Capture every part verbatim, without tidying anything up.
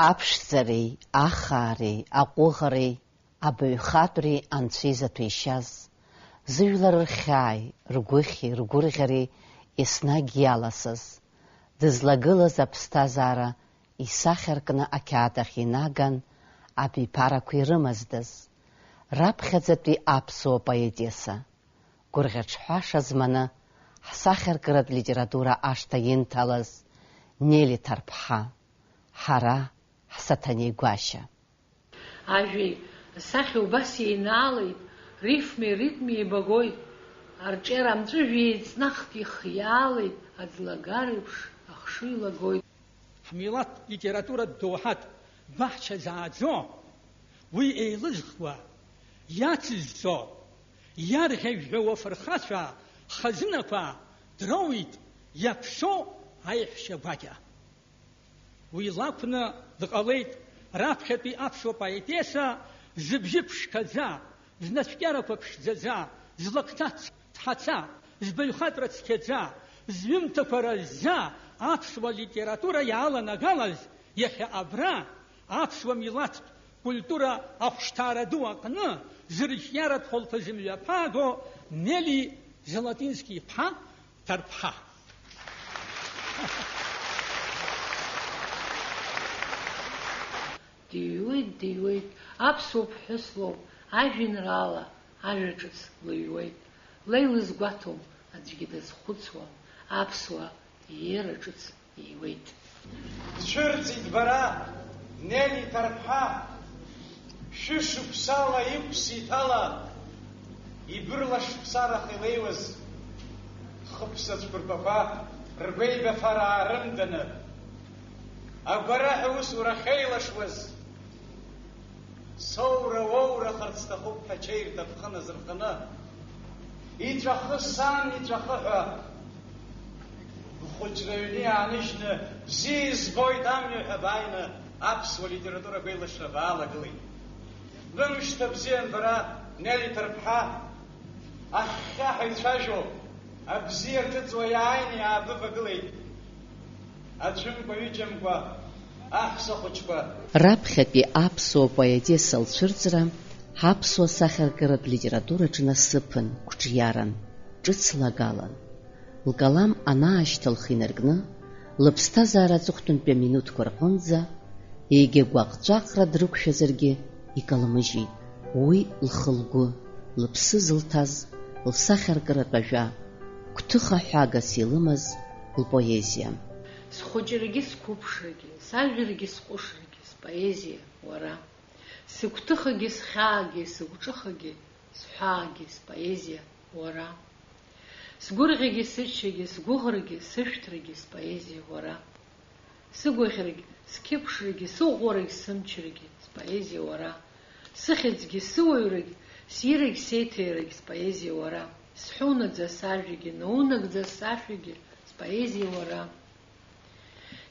Аԥшӡареи, ахаареи, аҟәыӷареи, абаҩхатәреи анцәа изаҭәеишьаз, зыжәлар рхьааи, ргәыхьи, ргәырӷьареи еснагь иаласыз, дызлагылаз аԥсҭазаара исахьаркны ақьаад ахь инаган, абиԥарақәа ирымаздаз, раԥхьаӡатәи аԥсуа поетесса, гәырӷьаҿҳәаша зманы ҳсахьаркыратә литература ашҭа инҭалаз Нели Ҭарԥҳа, ҳара ҳсаҭанеи Гәашьа. Ажәеи асахьеи убас еинаалеит, рифмеи аритми еибагоит, арҿиара амҵәыжәҩа еиҵнахт, ихиаалеит, аӡлагареиԥш ахшыҩ лагоит. Ҳмилаҭ литературатә доуҳатә баҳча зааӡо, уи еилызхуа, иацызҵо, иарӷьажәҳәауа афырхацәа хазынақәа дроуит иаԥсоу аиҳәшьа гәакьа. Уи лакәны дҟалеит раԥхьатәи аԥсуа поетесса зыбжьы ԥшқаӡа, знацәкьарақәа ԥшӡаӡа, злакҭа ц-, ҭҳаца, збаҩхатәра цқьаӡа, зҩымҭақәа разӡа аԥсуа литература иааланагалаз, иахьа абра, аԥсуа милаҭтә культура ахәшҭаара ду аҟны, зырҿиаратә хәылԥазы мҩаԥааго Нели Золотински-иԥҳа Ҭарԥҳа. Диҩуеит, диҩуеит, аԥсуа ԥҳәыс лоуп, ажәеинраала, ажәа ҿыц лыҩуеит. Леилызгәаҭом, аӡәгьы дазхәыцуам, аԥсуа иеира ҿыц ииуеит. Дцәырҵит бара, Нели Ҭарԥҳа, шәышықәсала иқәс иҭала, ибырлаш ԥсараха илеиуаз, хыԥса цәқәырԥақәа ргәеибафара аарымданы, агәараҳәа усура ахьеилашуаз, соура уоурахарц сҭахуп ҳәа ачеирҭа аԥхын азырханы, иҵәахы, сан, иҵәахы ҳәа, бхәыҷра аҩны иааныжьны, бзиа избоит амҩа ҳәа бааины аԥсуа литература агәеилашра баалагылеит. Бымшьҭа бзиан бара, Нели Ҭарԥҳа, ахьхьа ҳаицәажәо, абзиа ҿыҵуа иааины иаабывагылеит. Аӡәымкәа-ҩыџьамкәа, аҳәса хәыҷқәа. Раԥхьатәи аԥсуа поетесса лцәырҵра ҳаԥсуа сахьаркыратә литератураҿы насыԥын, қәҿиаран, ҿыц лагалан. Лкалам анаашьҭылх инаркны, лыԥсҭазаара аҵыхәтәантәи аминуҭқәа рҟынӡа, егьа гәаҟ-ҵәаҟра дрықәшәазаргьы, икалмыжьит. Уи лхы-лгәы, лыԥсы зылҭаз, лсахьаркыратә ажәа, гәҭыха ҳәагас илымаз лпоезиа. Схәыҷрагьы сқәыԥшрагьы, сажәрагьы сҟәышрагьы, споезиа уара. Сыгәҭыхагьы схьаагьы, сыгәҿыхагьы сҳәаагьы, споезиа уара. Сгәырӷьагьы сыччагьы, сгәыӷрагьы сышәҭрагьы, споезиа уара. Сыгәаӷьрагь, сқьыԥшрагьы, сыӷәӷәарагь, сымчрагьы, споезиа уара. Сыхьӡгьы, сыуаҩрагь, сирагь, сеиҭаирагь, споезиа уара. Сҳәунаӡа сажәагьы, наунагӡа сашәагьы, споезиа уара.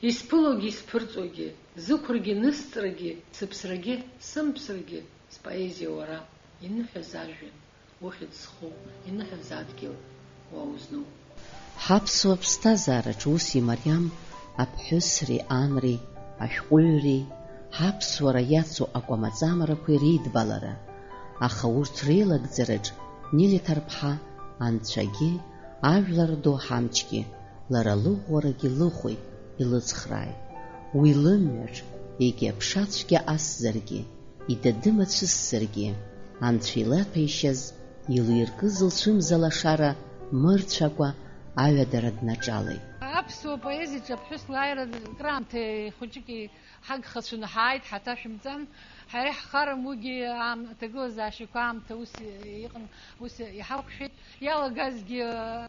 Исԥылогьы, исԥырҵуагьы, зықәргьы, нысҵрагьы, сыԥсрагьы, сымԥсрагьы, споезиа уара. Иныҳәаз ажәҩан, ухьӡ зху, иныҳәаз адгьыл, уа узну. Ҳаԥсуа ԥсҭазаараҿ ус имариам аԥҳәысреи анреи, ашәҟәыҩҩреи, ҳаԥсуара иацу акәамаҵамарақәеи реидбалара, аха урҭ реилагӡараҿ Нели Ҭарԥҳа анцәагьы, ажәлар доуҳа амчгьы, лара лыӷәӷәарагьы лыхәеит, илыцхрааит. Уи лымҩаҿ, егьа ԥшацәгьа асзаргьы, идады мацәыссаргьы, анцәа илаҭәеишьаз, илиркыз лцәымза лашара мырцәакәа аҩадара днаҿалеит. Аԥсуа поезиаҿы аԥҳәыс лааира краамҭа хәыҷык ҳагхацәаны ҳааит, ҳаҭашәымҵан. Ҳара иаҳхарам уигьы аам-, аҭагылазаашьақәа аамҭа ус иҟан, ус иҳақәшәеит. Иалагазгьы, а,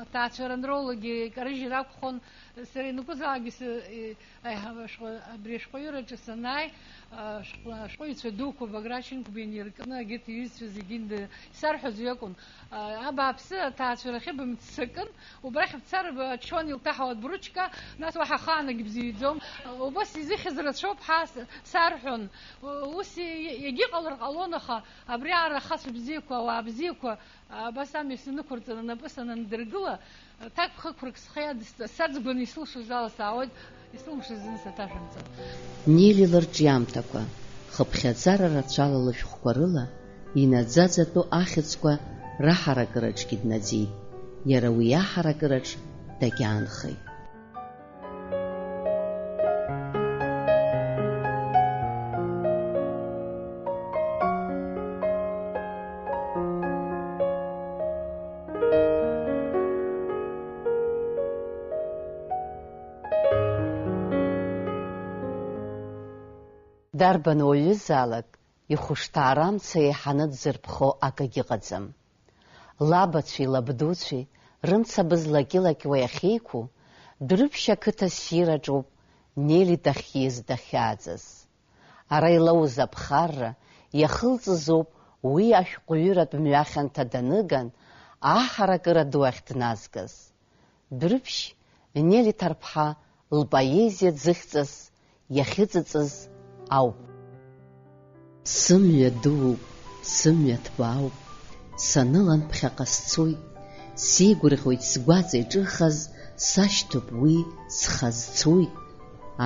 аҭаацәа ранроулагьы икарыжьыр акәхон. Сара ианакәызаалакгьы сы-, и-, аиҳа-, ашәҟәы-, абри ашәҟәыҩҩраҿы санааи, а, ашәҟәы-, ашәҟәыҩҩцәа дуқәа Баграт Шьынқәба инаркны, егьырҭ иҩызцәа зегьы инды-, исарҳәоз уи акәын. А, абааԥсы, аҭаацәарахьы бымццакын, убрахь бцар, б-, ачон илҭаҳауа бручка, нас уаҳа ахаангьы бзиаӡом. Убас изыхьыз рацәоуп ҳәа с-, сарҳәон. Ус и-, егьыҟалар ҟалон, аха абри аара ахацәа бзиақәа, ауаа бзиақәа, абас амҩа санықәырҵан, анапы санандыргыла, ҭакԥхықәрак схы иадысҵа, саӡгәаны исылшоз ала саауеит. Исылшазын саҭашәымҵан. Нели лырҿиамҭақәа, хыԥхьаӡара рацәала лышәҟәқәа рыла, инаӡаӡатәу ахьӡқәа раҳаракыраҿгьы днаӡеит, иара уи аҳаракыраҿ дагьаанхеит. Дарбан уаҩызаалак ихәышҭаара амца еиҳаны дзырԥхо акагьы ыҟаӡам. Лабацәеи лабдуцәеи рымцабыз лакьы-лакьуа иахьеиқәу, Дәрыԥшь ақыҭа ссираҿоуп Нели дахьиз дахьааӡаз. Ара илоуз аԥхарра иахылҵыз ауп уи ашәҟәҩыратә мҩахьанҭа даныган, аҳаракыра ду ахь дназгаз. Дәрыԥшь Нели Ҭарԥҳа лпоезиа ӡыхьҵас иахьыҵыҵыз ауп. Сымҩа дууп, сымҩа ҭбаауп, санылан ԥхьаҟа сцоит, сеигәырӷьоит сгәаҵа иҿыхаз, сашьҭоуп уи схазцоит.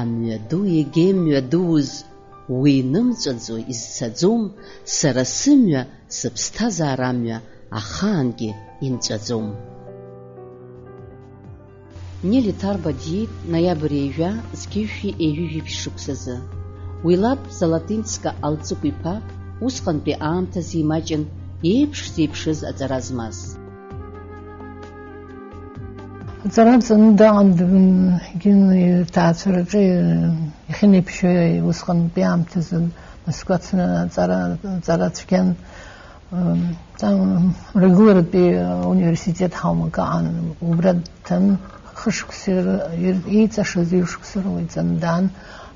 Амҩаду егьа имҩадуз, уи нымҵәаӡо изцаӡом, сара сымҩа, сыԥсҭазаара амҩа ахаангьы инҵәаӡом. Нели Ҭарба диит ноиабр ҩажәа зқьи жәшәи ҩажәи жәиԥшь шықәсазы. Уи лаб Золотинска Алҵыкә-иԥа усҟантәи аамҭазы имаҷын еиԥш зеиԥшыз аҵара змаз. Аҵара ҵаны даҟан, егьин иҭаацәараҿы иахьынеиԥшьоу усҟантәи аамҭазы Москва дцаны аҵара, аҵара цәгьан. Ам, там, ргыларатәи ауниверситет ҳаума каан, убра дҭан, хышықәса ир-, ир-, ииҵашаз ҩышықәса рыла иҵан даан,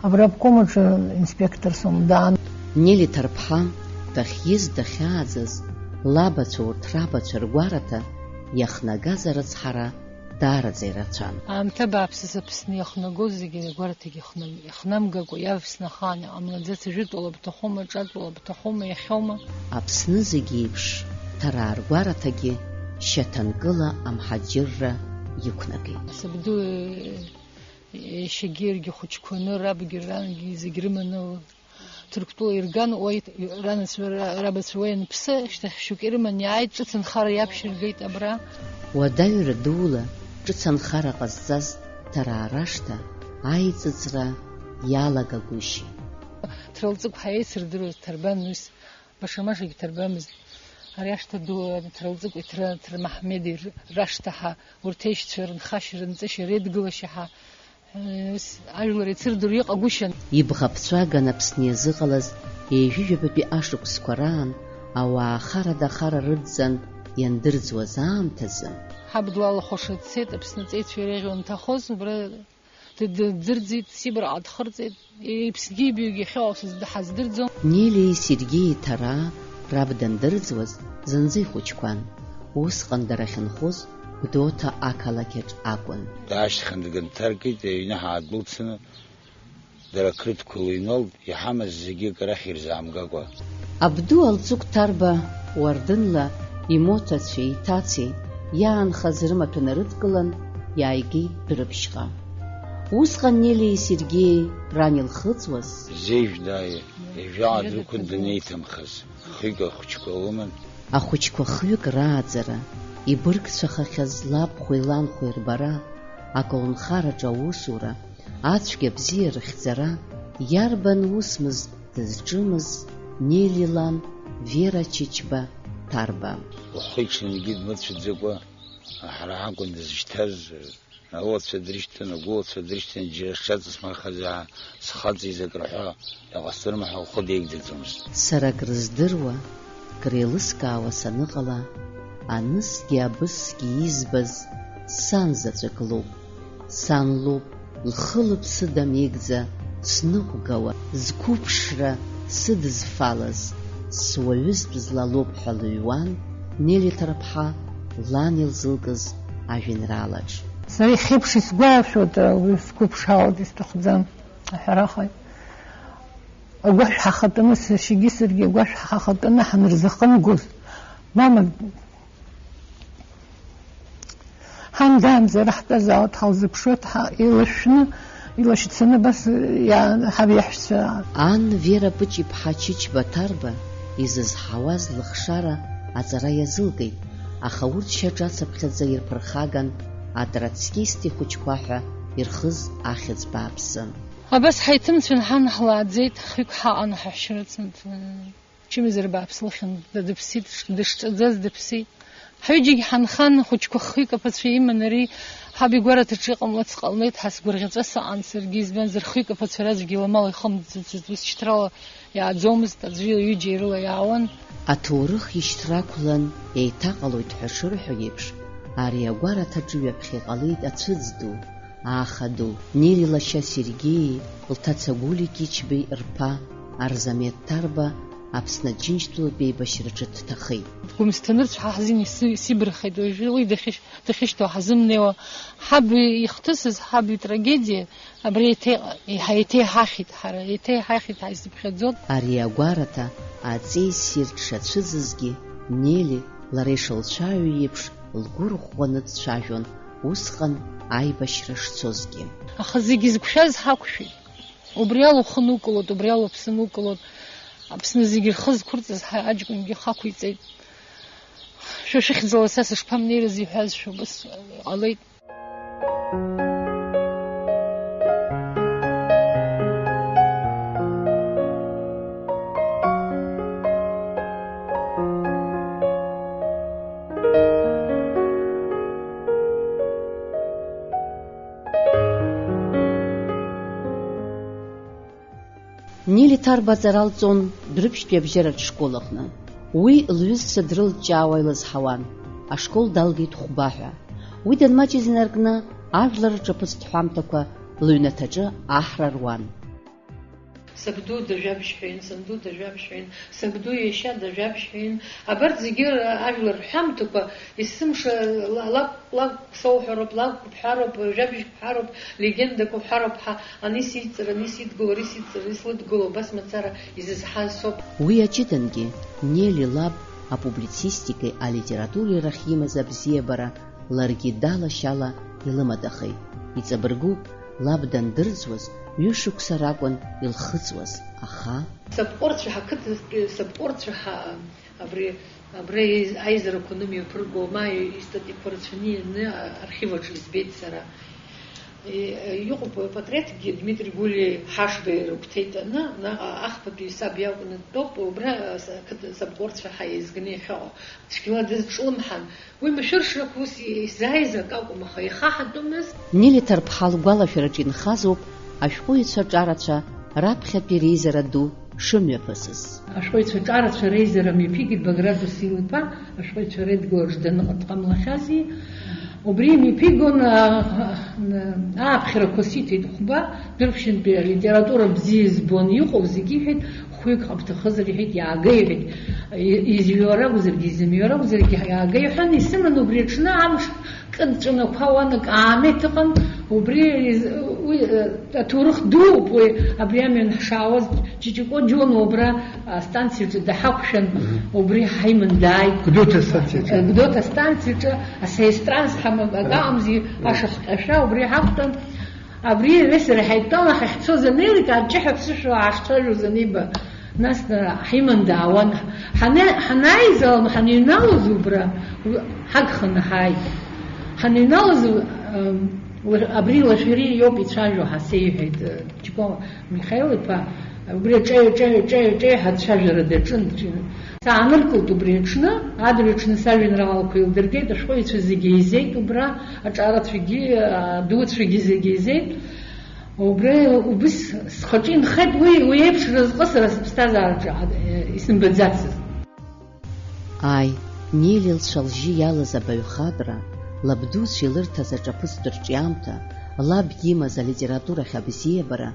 абра обком аҿы инспектор сом даан. Нели Ҭарԥҳа дахьиз дахьааӡаз, лабацәа урҭ рабацәа ргәараҭа иахнагаз арыцҳара даараӡа ирацәан. Аамҭа бааԥсыз Аԥсны иахнагоз зегьы ргәараҭагьы ихнам-, ихнамгакәа иавсны ахаан иҟамлаӡац, жәытәала бҭахума, ҿатәала бҭахума, иахьоума? Аԥсны зегь еиԥш, Ҭараа ргәараҭагьы шьаҭанкыла амҳаџьырра иқәнагеит. Сабду, э, иашьагьы иаргьы хәыҷқәаны, рабгьы рангьы зегь рыманы Ҭырқәтәыла ирган, уа ит-, ранацәа ра-, рабацәа уа ианԥсы, шьҭахь шьоук ирыман иааит, ҿыц анхара иаԥшьыргеит абра. Уадаҩра дула ҿыц анхара ҟазҵаз Ҭараа рашҭа аиҵыҵра иалагагәышьеит. Ҭралҵыкә ҳәа еицырдыруаз ҭарбан ус, баша-машагь ҭарбамызт. Ари ашҭа ду Ҭралҵыкәи Ҭра-, Ҭрамаҳмеди р-, рашҭа ҳәа, урҭ еишьцәа рынхашьа, рынҵышьа, реидгылашьа ҳәа, Ус, ажәлар еицырдыруа иҟагәышьан. Ибӷаԥҵәаган Аԥсны иазыҟалаз ҩажәи жәабатәи ашықәсқәа раан ауаа харада-хара рыдҵан иандырӡуаз аамҭазы. Ҳаб длалахәаша дцеит, Аԥсны аҵеицәа иреиӷьу анҭахоз, убра д-, д-, ддырӡит, Сибраҟа дхырҵеит, иԥсгьы ибаҩгьы ахьыҟоу сыздыҳаздырӡом. Нелиеи Сергеии Ҭараа раб дандырӡуаз зынӡа ихәыҷқәан. Усҟан дара ахьынхоз Гәдоуҭа ақалақьаҿ акәын. Даашьҭхын дгынҭаркит, аҩны ҳаадәылцаны, дара ақырҭқәа лыҩналт, иҳамаз зегьы акы арахь ирзаамгакәа. Абду Алҵыкә Ҭарба уардынла имоҭацәеи иҭацеи иаанхаз рымаҭәа нарыдкылан, иааигеит Дәрыԥшьҟа. Усҟан Нелиеи Сергеии ран илхыҵуаз. Зежә дааи, ижәаҟа дрықәын данеиҭамхаз, хҩык ахәыҷқәа лыман. Ахәыҷқәа хҩык рааӡара, ибыргцәахахьаз лабхәеи ланхәеи рбара, аколнхараҿы аусура, ацәгьа-бзиа рыхьӡара, иарбан усмыз дызҿымыз Нели лан Вера Чычба Ҭарба. Лхы-иҽынгьы дмыцәаӡакәа, ҳара ҳакәын дызшьҭаз. Ауацәа дрышьҭан, агәылацәа дрышьҭан, џьара сҽаҵысмырхаӡа, схаҵа изакә рҳәо иҟасҵарым ҳәа лхы деигӡаӡомызт. Сара акрыздыруа, креилыскаауа саныҟала, анысгьы абысгьы избаз сан заҵәык лоуп. Сан лоуп, лхы-лыԥсы дамеигӡа сныҟәгауа, зқәыԥшра сыдызфалаз, суаҩызтә зла лоуп ҳәа лыҩуан Нели Ҭарԥҳа лан илзылкыз ажәеинраалаҿ. Сара ихьеиԥш исгәалашәоит, уи сгәыԥшаауеит, исҭахӡам, аҳәарахааит. Агәашә ҳахатәаны, сашьагьы саргьы агәашә ҳахатәаны ҳанырзахымгоз, мама, ҳандаанӡа ара ҳтәазаауеит, ҳалзыԥшуеит, ҳа-, илышәны, Илашьцаны абас иа-, ҳаб иаҳәшьцәа. Ан Вера Пыҷ-иԥҳа Чычба Ҭарба изызҳауаз лыхшара аҵара иазылгеит, аха урҭ шьаҿацыԥхьаӡа ирԥырхаган атроцкист ихәыҷқәа ҳәа ирхыз ахьӡ бааԥсын. Абас ҳаиҭымцәан ҳан ҳлааӡеит, хҩык ҳаҟан ҳаҳәшьа рыцынтә. Чымазара бааԥс лыхьын, дыԥсит, дышҿаӡаз дыԥсит. Ҳҩыџьагь ҳанхан, хәыҷқәа хҩык аԥацәа иман, ари ҳаб игәараҭаҿы иҟамлац ҟалмеит, ҳа сгәырӷьаҵәа саҟан саргьы, избанзар, хҩык аԥацәа рацәгьа ламала ихымҵӡацызт, ус шьҭрала иааӡомызт, аӡәы ҩыџьа ирыла иаауан. Аҭоурых ишьҭра ақәлан, еиҭаҟалоит ҳәа шырҳәо еиԥш, ари агәараҭаҿы ҩаԥхьа иҟалеит ацәыӡ ду, ааха ду. Нели лашьа Сергеии лҭаца Гулик Ичбеи рԥа Арзамеҭ Ҭарба Аԥсны Аџьынџьтәылатә еибашьраҿы дҭахеит. Гәымсҭа нырцә ҳа ҳзин исыбрахеит уажәы, уи дахьышь-, дахьышьҭоу ҳазымнеиуа. Ҳаб ихҭысыз, ҳаб итрагедиа, абри еиҭа-, еиҳа-, еиҭеиҳахьеит ҳара, еиҭеиҳахьеит, ҳаизыԥхьаӡон. Ари агәараҭа аҵеи ссирк шацәыӡызгьы, Нели, лара ишылцәажәо еиԥш, лгәы рӷәӷәаны дцәажәон, усҟан аибашьра шцозгьы. Аха зегьы зқәшәаз ҳақәшәеит. Убри ала ухы нукылоит, убри ала уԥсы нукылоит. Аԥсны зегьы рхы зқәырҵаз ҳа-, аҷкәынгьы ихы ақәиҵеит. Шәа шәыхьӡала са сышԥамнеирыз иҳәазшәа убас ҟалеит. Нели Ҭарба аҵара лҵон Дәрыԥшьтәи абжьаратә школ аҟны. Уи лҩызцәа дрылҿиаауа илызҳауан, ашкол далгеит хәба ҳәа. Уи данмаҷыз инаркны, ажәлар рҿаԥыцтә ҳәамҭақәа лыҩнаҭаҿы аҳра руан. Сабду дажәабжьҳәаҩын, санду дажәабжьҳәаҩын, сабду иашьа дажәабжьҳәаҩын. Абарҭ зегьы ажәлар рҳәамҭақәа есымша ла-, лакә, лакә соуҳәароуп, лакә бҳәароуп, жәабжьк бҳәароуп, легендак уҳәароуп ҳәа, ани сидҵыр, ани сидгыло, ари сидҵыр, ари слыдгыло, абас мацара изызҳаз соуп. Уи аҷыдангьы Нели лаб апублицистикеи алитературеи рахь имаз абзиабара ларгьы далашьала илымадахеит. Иҵабыргуп, лаб дандырӡуаз ҩышықәса ракәын илхыҵуаз, аха. Сапҟәырцәа ҳақыҭантәи, сапҟәырцәа ҳа-, абри, абра еиз-, аизарақәа анымҩаԥырго, ма истатиақәа рацәаны ианы архив аҿы избеит сара. И-, иҟоуп апатреҭгьы Дмитри Гулиеи Ҳашбеи рыгәҭеиҭаны, наҟ-, ахԥатәи саб иакәны дтәоуп, убра, а, с-, ақыҭа сапҟәырцәа ҳа еизганы иахьыҟоу. Цәгьала дазҿлымҳан. Уи машәыршрақәа ус исзааиз акы акәым, аха ихаҳатәымызт. Нели Ҭарԥҳа лгәалашәараҿы инхазоуп ашәҟәыҩҩцәа ҿарацәа раԥхьатәи реизара ду шымҩаԥысыз. Ашәҟәыҩҩцәа ҿарацәа реизара мҩаԥигеит Баграт Досил-иԥа, ашәҟәыҩҩцәа реидгылаҿ даныҟ-, дҟамлахьази. Убри мҩаԥигон, а, а, ааԥхьарақәа сиҭеит хәба, Дәрыԥшьынтәи алитература бзиа избон, иҟоу зегьы иҳәеит, хәҩык ҟабҭахызар иҳәеит, иаагеи иҳәеит, и-, изҩуа ракәзаргьы, изымҩуа ракәзаргьы иаагеи иҳәан, исыман убри аҽны амш кыдҵәаны ақәа ауан, акаамеҭ ыҟан, убри из-, уи, э, аҭоурых дууп уи, абри амҩан ҳшаауаз, Ҷиҷико Џьоно убра астанциаҿы даҳақәшәан, мгм, убри ҳаиман дааит. Гәдоуҭа астанциаҿы. Э, Гәдоуҭа астанциаҿы асаестранс ҳамак акы, ра-, аҟамзи, ра-, ашыхҟьашәа убри ҳақәтәан. Абри иареи сареи ҳаидтәалан ҳахьцоз анеилак, аҷыҳәа ԥсышәала ҳашцәажәоз аниба, нас, э, ҳиман даауан. Ҳане-, ҳанааиз ала, ҳаныҩналоз убра, у-, ҳагханы ҳааит. Ҳаныҩналоз, э, уи-, абри Лашәери иоуп ицәажәо ҳәа сеиҳәеит, э, Ҷико Михаил-иԥа, убри аҿаҩа, аҿаҩа, аҿаҩа, аҿаҩа ҳәа ацәажәара даҿын. Сааныркылт убри аҽны, адырҩаҽны сажәеинраалақәа еилдыргеит, ашәҟәыҩҩцәа зегьы еизеит убра, аҿарацәагьы, адуцәагьы зегьы еизеит. Убри убыс схаҿы инхеит уи, уи еиԥш разҟы сара сыԥсҭазаараҿы, а, исымбаӡацызт. Ааи, Нели лцәа-лжьы иалаз абаҩхатәра, лабдуцәа илырҭаз аҿаԥыцтә рҿиамҭа, лаб имаз алитературахь абзиабара,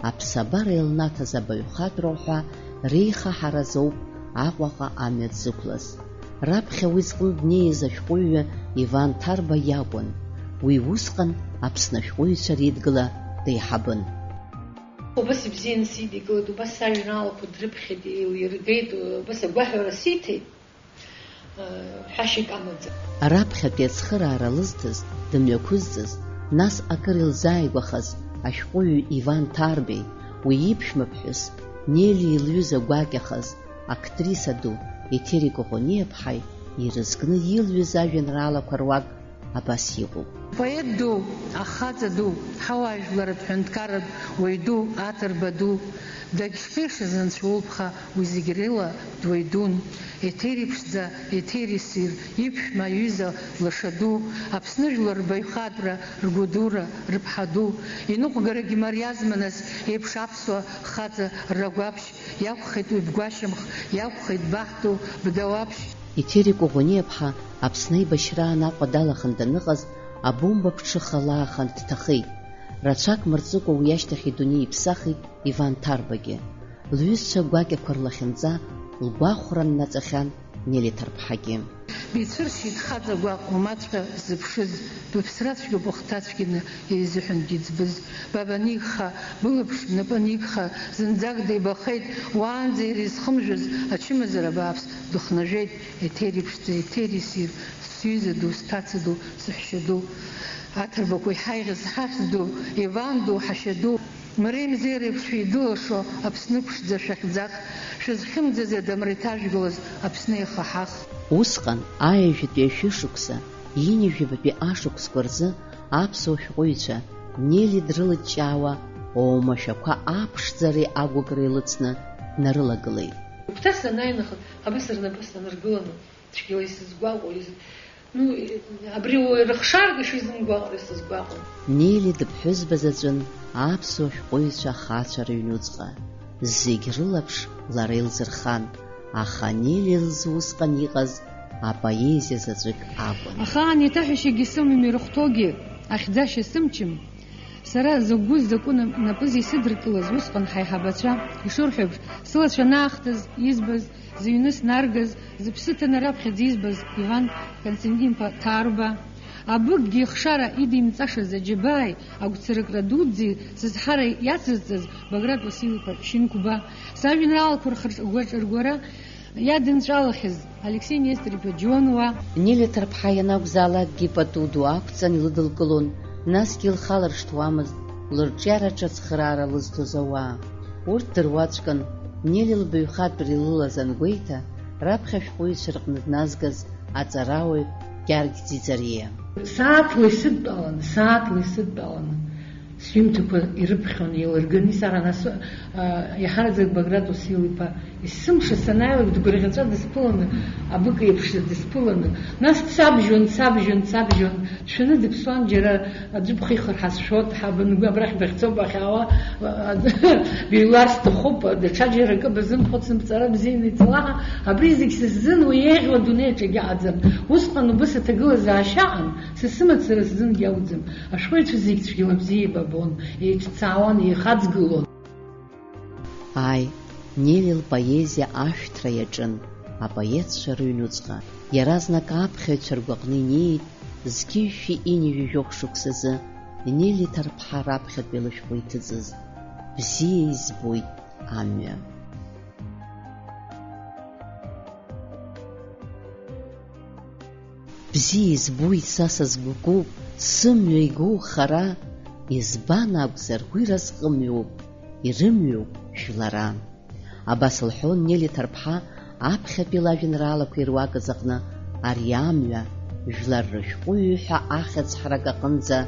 аԥсабара илнаҭаз абаҩхатәра уҳәа реихаҳаразоуп Аҟәаҟа амҩа дзықәлаз. Раԥхьа уи зҟны днеиз ашәҟәыҩҩы Иван Ҭарба иакәын. Уи усҟан Аԥсны ашәҟәыҩҩцәа реидгыла деиҳабын. Убас ибзианы сидикылеит, убас сажәеинраалақәа дрыԥхьеит, еилиргеит, убас агәаҳәара сиҭеит, ҳәашьак амаӡам. Раԥхьатәи ацхыраара лызҭаз, дымҩақәызҵаз, нас акыр илзааигәахаз, Ашәҟәыҩҩы Иван Ҭарбеи, уи иԥшәмаԥҳәыс, Нели лҩыза гәакьахаз, актриса ду Еҭери Коӷониаԥҳаи ирызкны илҩыз ажәеинраалақәа руак абас иҟоуп. Поет ду, ахаҵа ду, ҳауаажәларатә ҳәынҭқарратә уаҩ ду, аҭырба ду, дагьшԥеишаз анцәа улԥха уи зегь рыла дуаҩ дун, Еҭери ԥшӡа, Еҭери ссир, иԥшәма, иҩыза, лаша ду, Аԥсны жәлар рбаҩхатәра, ргәадура, рыԥҳа ду, иныҟәгарагь мариазма нас, еиԥш аԥсуа хаҵа рагәаԥшь, иакәхеит уи бгәашьамх, иакәхеит баҳту, бдауаԥшь. Еҭери Коӷониаԥҳа Аԥсны аибашьраан Аҟәа далаханы даныҟаз, абомба ԥҽыха лаахан дҭахеит. Рацәак мырҵыкәа уи ашьҭахь идунеи иԥсахит Иван Ҭарбагьы. Лҩызцәа гәакьақәа рлахьынҵа лгәахәра ннаҵахьан Нели Ҭарԥҳагьы. Бицәыршьит хаҵа гәаҟ, умаҵәҟьа зыԥшыз, быԥсра цәгьоуп ухҭацәгьаны еизыҳәан дыӡбыз. Ба банигха, былаԥш бнапы анигха, зынӡак деибахеит, уаанӡа иара изхымжәыз ачымазара бааԥс дыхнажәеит, Еҭери ԥшӡа, Еҭери ссир, сҩыза ду, сҭаца ду, сыҳәшьа ду. Аҭырбақәа иҳаиӷьыз ҳахьӡ ду, Иван ду, ҳашьа ду. Мреи мзеи реиԥш шәеидылашо Аԥсны ԥшӡа шәахьӡах, шәызхьымӡаз адамра иҭажәгалаз Аԥсны иахаҳах. Усҟан аҩажәатәи ашәышықәса, ҩынҩажәабатәи ашықәсқәа рзы аԥсуа шәҟәыҩҩцәа Нели дрылыҷҷаауа, оумашәақәа аԥшӡареи агәыкреи лыцны днарылагылеит. Гәҭас санааи нахыс, абас рнапы снаныргыланы, цәгьала исызгәаҟуа, из-, ну, абри уаҩ рыхшаргьы шизымгәаҟра сызгәаҟуан. Нели дыԥҳәызба заҵәын аԥсуа шәҟәыҩҩцәа ахацәа рыҩнуҵҟа. Зегь рылаԥш лара илзырхан, аха Нели лзы усҟан иҟаз апоезиа заҵәык акәын. Ахаан еиҭаҳәашьагьы сымам, ирыхәҭоугьы ахьӡашьа сымчым. Сара закәыз закәу напыза исыдыркылаз усҟан ҳаиҳабацәа ишырҳәо еиԥш, сылацәа анаахтыз избаз, зыҩны снаргаз, зыԥсы ҭаны раԥхьаӡа избаз Иван Константин-иԥа Ҭарба, абыкгьы ихшара идимҵашаз аџьабааи агәцаракра дуӡӡеи сызҳара иацызҵаз Баграт Уасил-иԥа Шьынқәба, сажәеинраалақәа рхырҿ-, ргәаҿ-, ргәара иадынҵәалахьаз Алексеи Нестор-иԥа Џьонуа. Нели Ҭарԥҳа ианакәзаалакгьы пату ду ақәҵан илыдылкылон, насгьы илхалыршҭуамызт, лырҿиараҿы ацхыраара лызҭоз ауаа. Урҭ дыруаӡәкын, Нели лбаҩхатәра илылаз ангәеиҭа, раԥхьа ашәҟәыҩҩцәа рҟны дназгаз аҵарауаҩ Гьаргь Ӡиӡариа. Сааҭла исыдтәалан, сааҭла исыдтәалан. Сҩымҭақәа ирыԥхьон, еилырганы исаҳан асы, а, иаҳараӡак Баграт Уасил-иԥа есымша санааилак дгәырӷьаҵәа дысԥыланы, абык еиԥш дысԥыланы, нас дсабжьон, дсабжьон, дсабжьон, дшәаны дыԥсуан, џьара аӡәы бхихыр ҳазшәоит, ҳаб ангәы абрахь бахьцо бахьаауа, а, быҩлар сҭахуп, даҽаџьара акы базымхәыцын, бҵара бзианы иҵала, абри зегь сыззын уи еиӷьу адунеи аҿы егьаҟаӡам. Усҟан убыс аҭагылазаашьа аҟан, са сымацара сзынгьы акәӡам. Ашәҟәыҩҩцәа зегь цәгьала бзиа еибабон, еиҿцаауан, еихаҵгылон. Ааи, Нели лпоезиа ашәҭра иаҿын апоетцәа рыҩнуҵҟа. Иаразнак аԥхьаҩцәа ргәаҟны инеит, зқьи жәшәи ҩынҩажәи жәохә шықәсазы Нели Ҭарԥҳа раԥхьатәи лышәҟәы иҭыҵыз Бзиа избоит амҩа. Бзиа избоит, са сазгәыкуп, сымҩа игоу хара, избан акәзар, уи разҟымҩоуп, ирымҩоуп жәлара. Абас лҳәон Нели Ҭарԥҳа аԥхьатәи лажәеинраалақәа ируакыз аҟны ари амҩа, жәлар рышәҟәыҩҩы ҳәа ахьӡ ҳарак аҟынӡа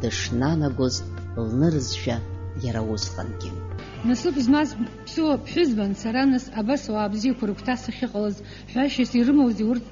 дышнанагоз лнырзшәа иара усҟангьы. Насыԥ змаз ԥсуа ԥҳәызбан сара, нас абас ауаа бзиақәа рыгәҭа сахьыҟалаз, ҳәашьас ирымоузеи урҭ?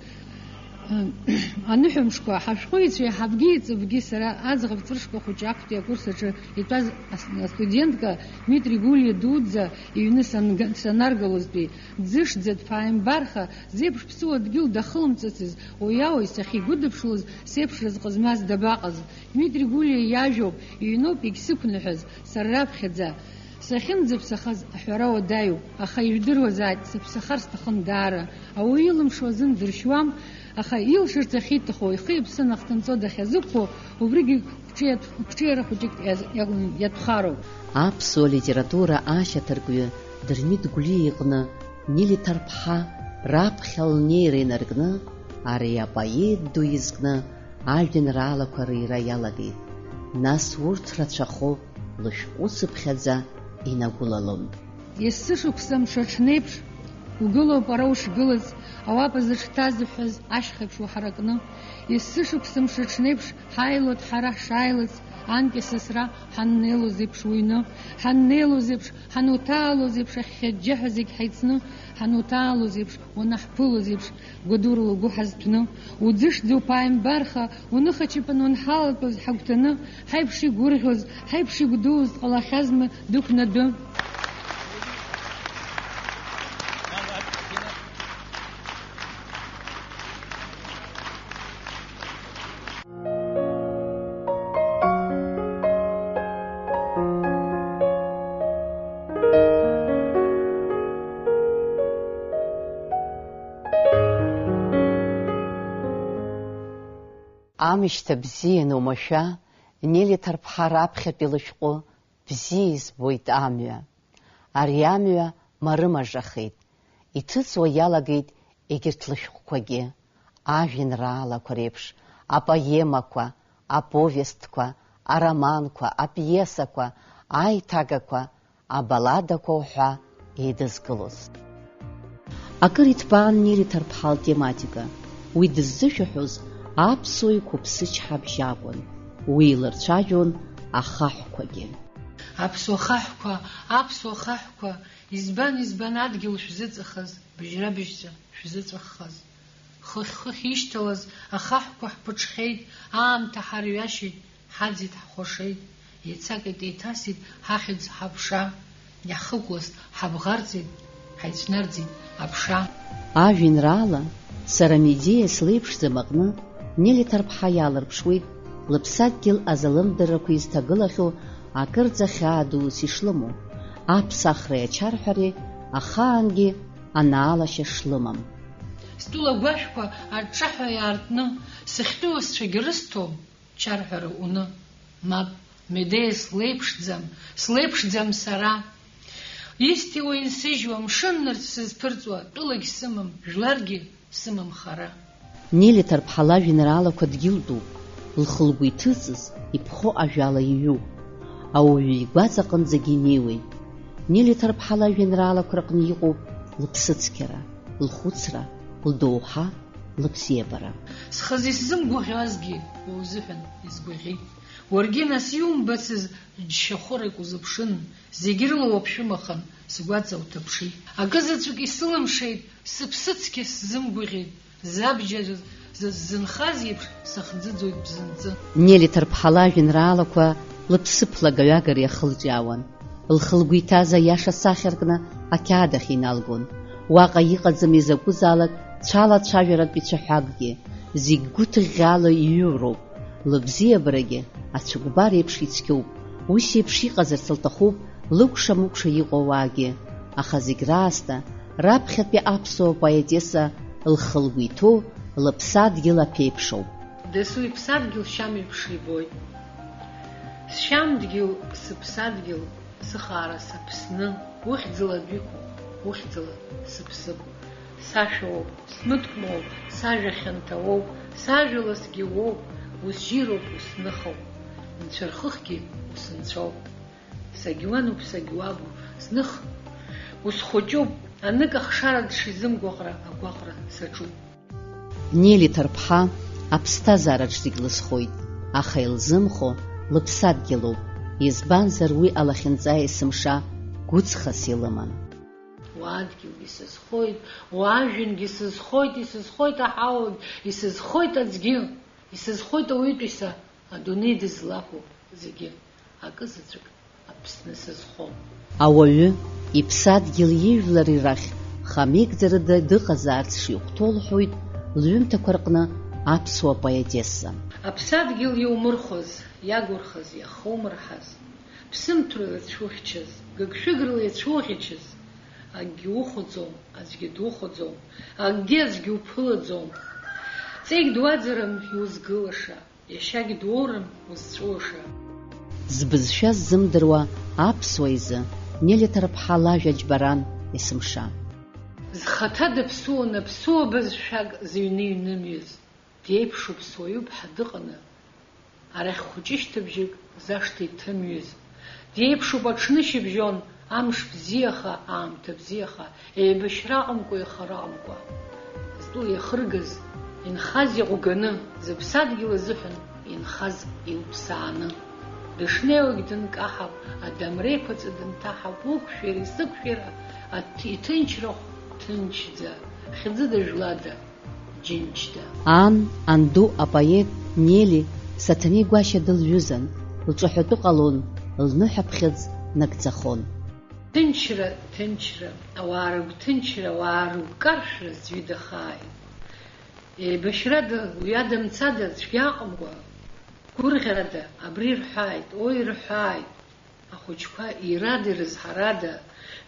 Аныҳәамшқәа, ҳашәҟәыҩҩцәеи ҳабгьы еиҵыбгьы сара аӡӷаб ҵәрышкәа хәыҷы актәи акурс аҿы итәаз ас-, астудентка Дмитри Гәлиа дуӡӡа иҩны санга-, санаргалозтәи, ӡышӡа дԥааимбарха, зеиԥш ԥсуа дгьыл дахылымҵыцыз, уи ауаҩ сахьигәыдыԥшлоз, сеиԥш разҟы змаз дабаҟаз? Дмитри Гәлиа иажәоуп, иҩноуп егьсықәныҳәаз, сара раԥхьаӡа. Сахьынӡаԥсахаз аҳәара уадаҩуп, аха ижәдыруазааит, сыԥсахар сҭахын даара. Ауаҩы илымшо азын дыршьуам, аха илшарц ахьиҭаху, ихы-иԥсы анахҭынҵо дахьазықәԥо, убригьы қәҿиаҭ-, қәҿиара хәыҷык иаз-, иакәын, иатәхароуп. Аԥсуа литература ашьаҭаркҩы Дырмит Гәлиа иҟны Нели Ҭарԥҳа раԥхьа лнеира инаркны, ари апоет ду изкны ажәеинраалақәа рыҩра иалагеит. Нас урҭ рацәахо лышәҟәыцыԥхьаӡа инагәылалон. Есышықәса мшаҽнеиԥш угылоуп уара ушгылаз, ауапа зыҽҭазыҳәҳәаз ашьхеиԥш уҳаракны. Есышықәса мшаҽнеиԥш ҳааилоит ҳара ҳшааилац, анкьа сасра ҳаннеилоз еиԥш уҩны, ҳаннеилоз еиԥш, ҳануҭаалоз еиԥш ахьхьаџьџьаҳәа зегь ҳаицны, ҳануҭаалоз еиԥш, уанаҳԥылоз еиԥш, гәадурала угәы ҳазҭәны, уӡышӡа уԥааимбарха, уныхачаԥан уанҳалатәоз ҳагәҭаны, ҳаиԥш игәырӷьоз, ҳаиԥш игәдууз дҟалахьазма дықәнадәы? Амышьҭа бзиан оумашәа, Нели Ҭарԥҳа раԥхьатәи лышәҟәы бзиа избоит амҩа. Ари амҩа марымажахеит, иҭыҵуа иалагеит егьырҭ лышәҟәқәагьы, ажәеинраалақәа реиԥш, апоемақәа, аповестқәа, ароманқәа, апиесақәа, аиҭагақәа, абаладақәа уҳәа еидызкылоз. Акыр иҭбаан Нели Ҭарԥҳа лтематика. Уи дыззышәаҳәоз аԥсуа иқәыԥсычҳабжь акәын. Уи илырцәажәон ахаҳәқәагьы. Аԥсуа хаҳәқәа, аԥсуа хаҳәқәа, избан, избан адгьыл шәзыҵахаз, быжьра-быжьҵәа шәзыҵәаххаз? Хыхь-хыхь ишьҭалаз ахаҳәқәа ҳԥыҽхьеит, аамҭа ҳарҩашьеит, ҳаӡит, ҳхәашеит, еицакит, еиҭасит ҳахьӡ ҳаԥша, иаҳхыкәласт, ҳабӷарҵеит, ҳаицәнарӡит аԥша. Ажәеинраала, сара Медеиа слеиԥшӡам аҟны, Нели Ҭарԥҳа иалырԥшуеит лыԥсадгьыл азалымдарақәа изҭагылахьоу акырӡа хьаа дус ишлымоу, аԥсахреи ачарҳәареи ахаангьы анаалашьа шлымам. Стәыла агәашәқәа аҿҿаҳәа иаартны, сахьтәоу асцәагьы рысҭом, чарҳәара уны. Мап, Медеиа слеиԥшӡам, слеиԥшӡам сара. Исҭиуа инсыжьуа, мшын нырцә сызԥырҵуа, тәылагь сымам, жәларгьы сымам хара. Нели Ҭарԥҳа лажәеинраалақәа дгьылтәуп, лхы-лгәы иҭыҵыз, иԥхо ажәала иҩуп. Ауаҩы игәаҵа аҟынӡагьы инеиуеит. Нели Ҭарԥҳа лажәеинраалақәа рҟны иҟоуп лыԥсыцқьара, лхәыцра, лдоуҳа, лыбзиабара. Схазы исзымгәаӷьуазгьы уа узыҳәан изгәаӷьит. Уаргьы нас иумбацыз џьшьахәырак узыԥшын, зегь рыла уаԥшәымахан, сгәаҵа уҭаԥшит. Акы заҵәык исылымшеит, сыԥсыцқьа сзымгәаӷьит, забџьар зыззынхаз еиԥш сыхӡыӡоит бзанҵы. Нели Ҭарԥҳа лажәеинраалақәа лыԥсыԥ лагаҩагара иахылҿиаауан. Лхы-лгәы иҭаз аиаша сахьаркны ақьаад ахь иналгон. Уаҟа иҟаӡами закәызаалак цәалацәажәаратә ицәаҳәакгьы, зегь гәыҭыӷьӷьаала иҩуроуп. Лыбзиабарагьы ацәыкәбар еиԥш ицқьоуп. Ус еиԥш иҟазарц лҭахуп лыкәша-мыкәша иҟоу ауаагьы, аха зегь раасҭа раԥхьатәи аԥсуа поетесса лхы-лгәы иҭоу лыԥсадгьыл аԥеиԥшоуп. Дасу иԥсадгьыл шьам еиԥш ибоит. Сшьам дгьыл, сыԥсадгьыл, сыхаара саԥсны, ухьӡала адәы иқәуп, ухьӡала сыԥсып. Сашәа уоуп, смыткәмоуп, сажәа хьанҭа уоуп, сажәа ласгьы уоуп, усжьыроуп, усныхоуп, нцәа рхыхгьы усынцәоуп. Сагьуануп, сагьуабуп, зных усхәыҷуп, анык ахшара дшизымгәаҟра агәаҟра саҿуп. Нели Ҭарԥҳа аԥсҭазаараҿ зегь лызхоит, аха илзымхо лыԥсадгьылуп, избанзар уи алахьынҵа есымша гәыҵхас илыман. Уа адгьылгьы сызхоит, уа ажәҩангьы сызхоит, исызхоит аҳауагь, исызхоит аӡгьы, исызхоит ауаҩытәыҩса, адунеи дызлақәу зегьы, акы заҵәык Аԥсны сызхом. Ауаҩы иԥсадгьыл ижәлари рахь хамеигӡарада дыҟазаарц шихәҭоу лҳәоит лҩымҭақәа рҟны аԥсуа поетесса. Аԥсадгьыл иумырхәаз, иагурхаз, иахумырҳаз, ԥсымҭәрала ицәухьчаз, гыгшәыграла ицәуӷьычыз, акгьы ухәаӡом, аӡәгьы духәаӡом, акгьы аӡәгьы уԥылаӡом. Ҵеик дуаӡарым иузгылаша, иашьагь дуоурым узҵәуаша. Збызшәа ззымдыруа аԥсуа изы Нели Ҭарԥҳа лажәа џьбаран есымша. Зхаҭа даԥсуаны аԥсуа бызшәак зыҩны иҩнымҩыз, деиԥшу ԥсуаҩуп ҳәа дыҟаны, арахь хәыҷышьҭыбжьык зашҭа иҭымҩыз, Зеиԥшуп аҽнышьыбжьон, амш бзиаха, аамҭа бзиаха, еибашьра аҟымкәа, еихара аҟымкәа. Зтәыла иахыргаз, инхаз иаҟәганы, зыԥсадгьыл азыҳәан инхаз илԥсааны. Дышнеиуагь дынкаҳап, адамра еиқәаҵәа дынҭаҳап, уқәшәира, исықәшәира, аҭ-, иҭынчрахә ҭынчӡа, хьӡыда жәлада, џьынџьда. Ан, анду апоет Нели Саҭанеи Гәашьа дылҩызан, лҿаҳәатәы ҟалон, лныҳәаԥхьыӡ нагӡахон. Ҭынчра, ҭынчра, ауаа рыгәҭынчра, ауаа рыгәкаршәра зҩыдахааит. Еибашьрада, уҩада-мцада, цәгьа аҟымкәа, гәырӷьарада, абри рҳәааит, ои рҳәааит. Ахәыҷқәа ирада, ирызҳарада,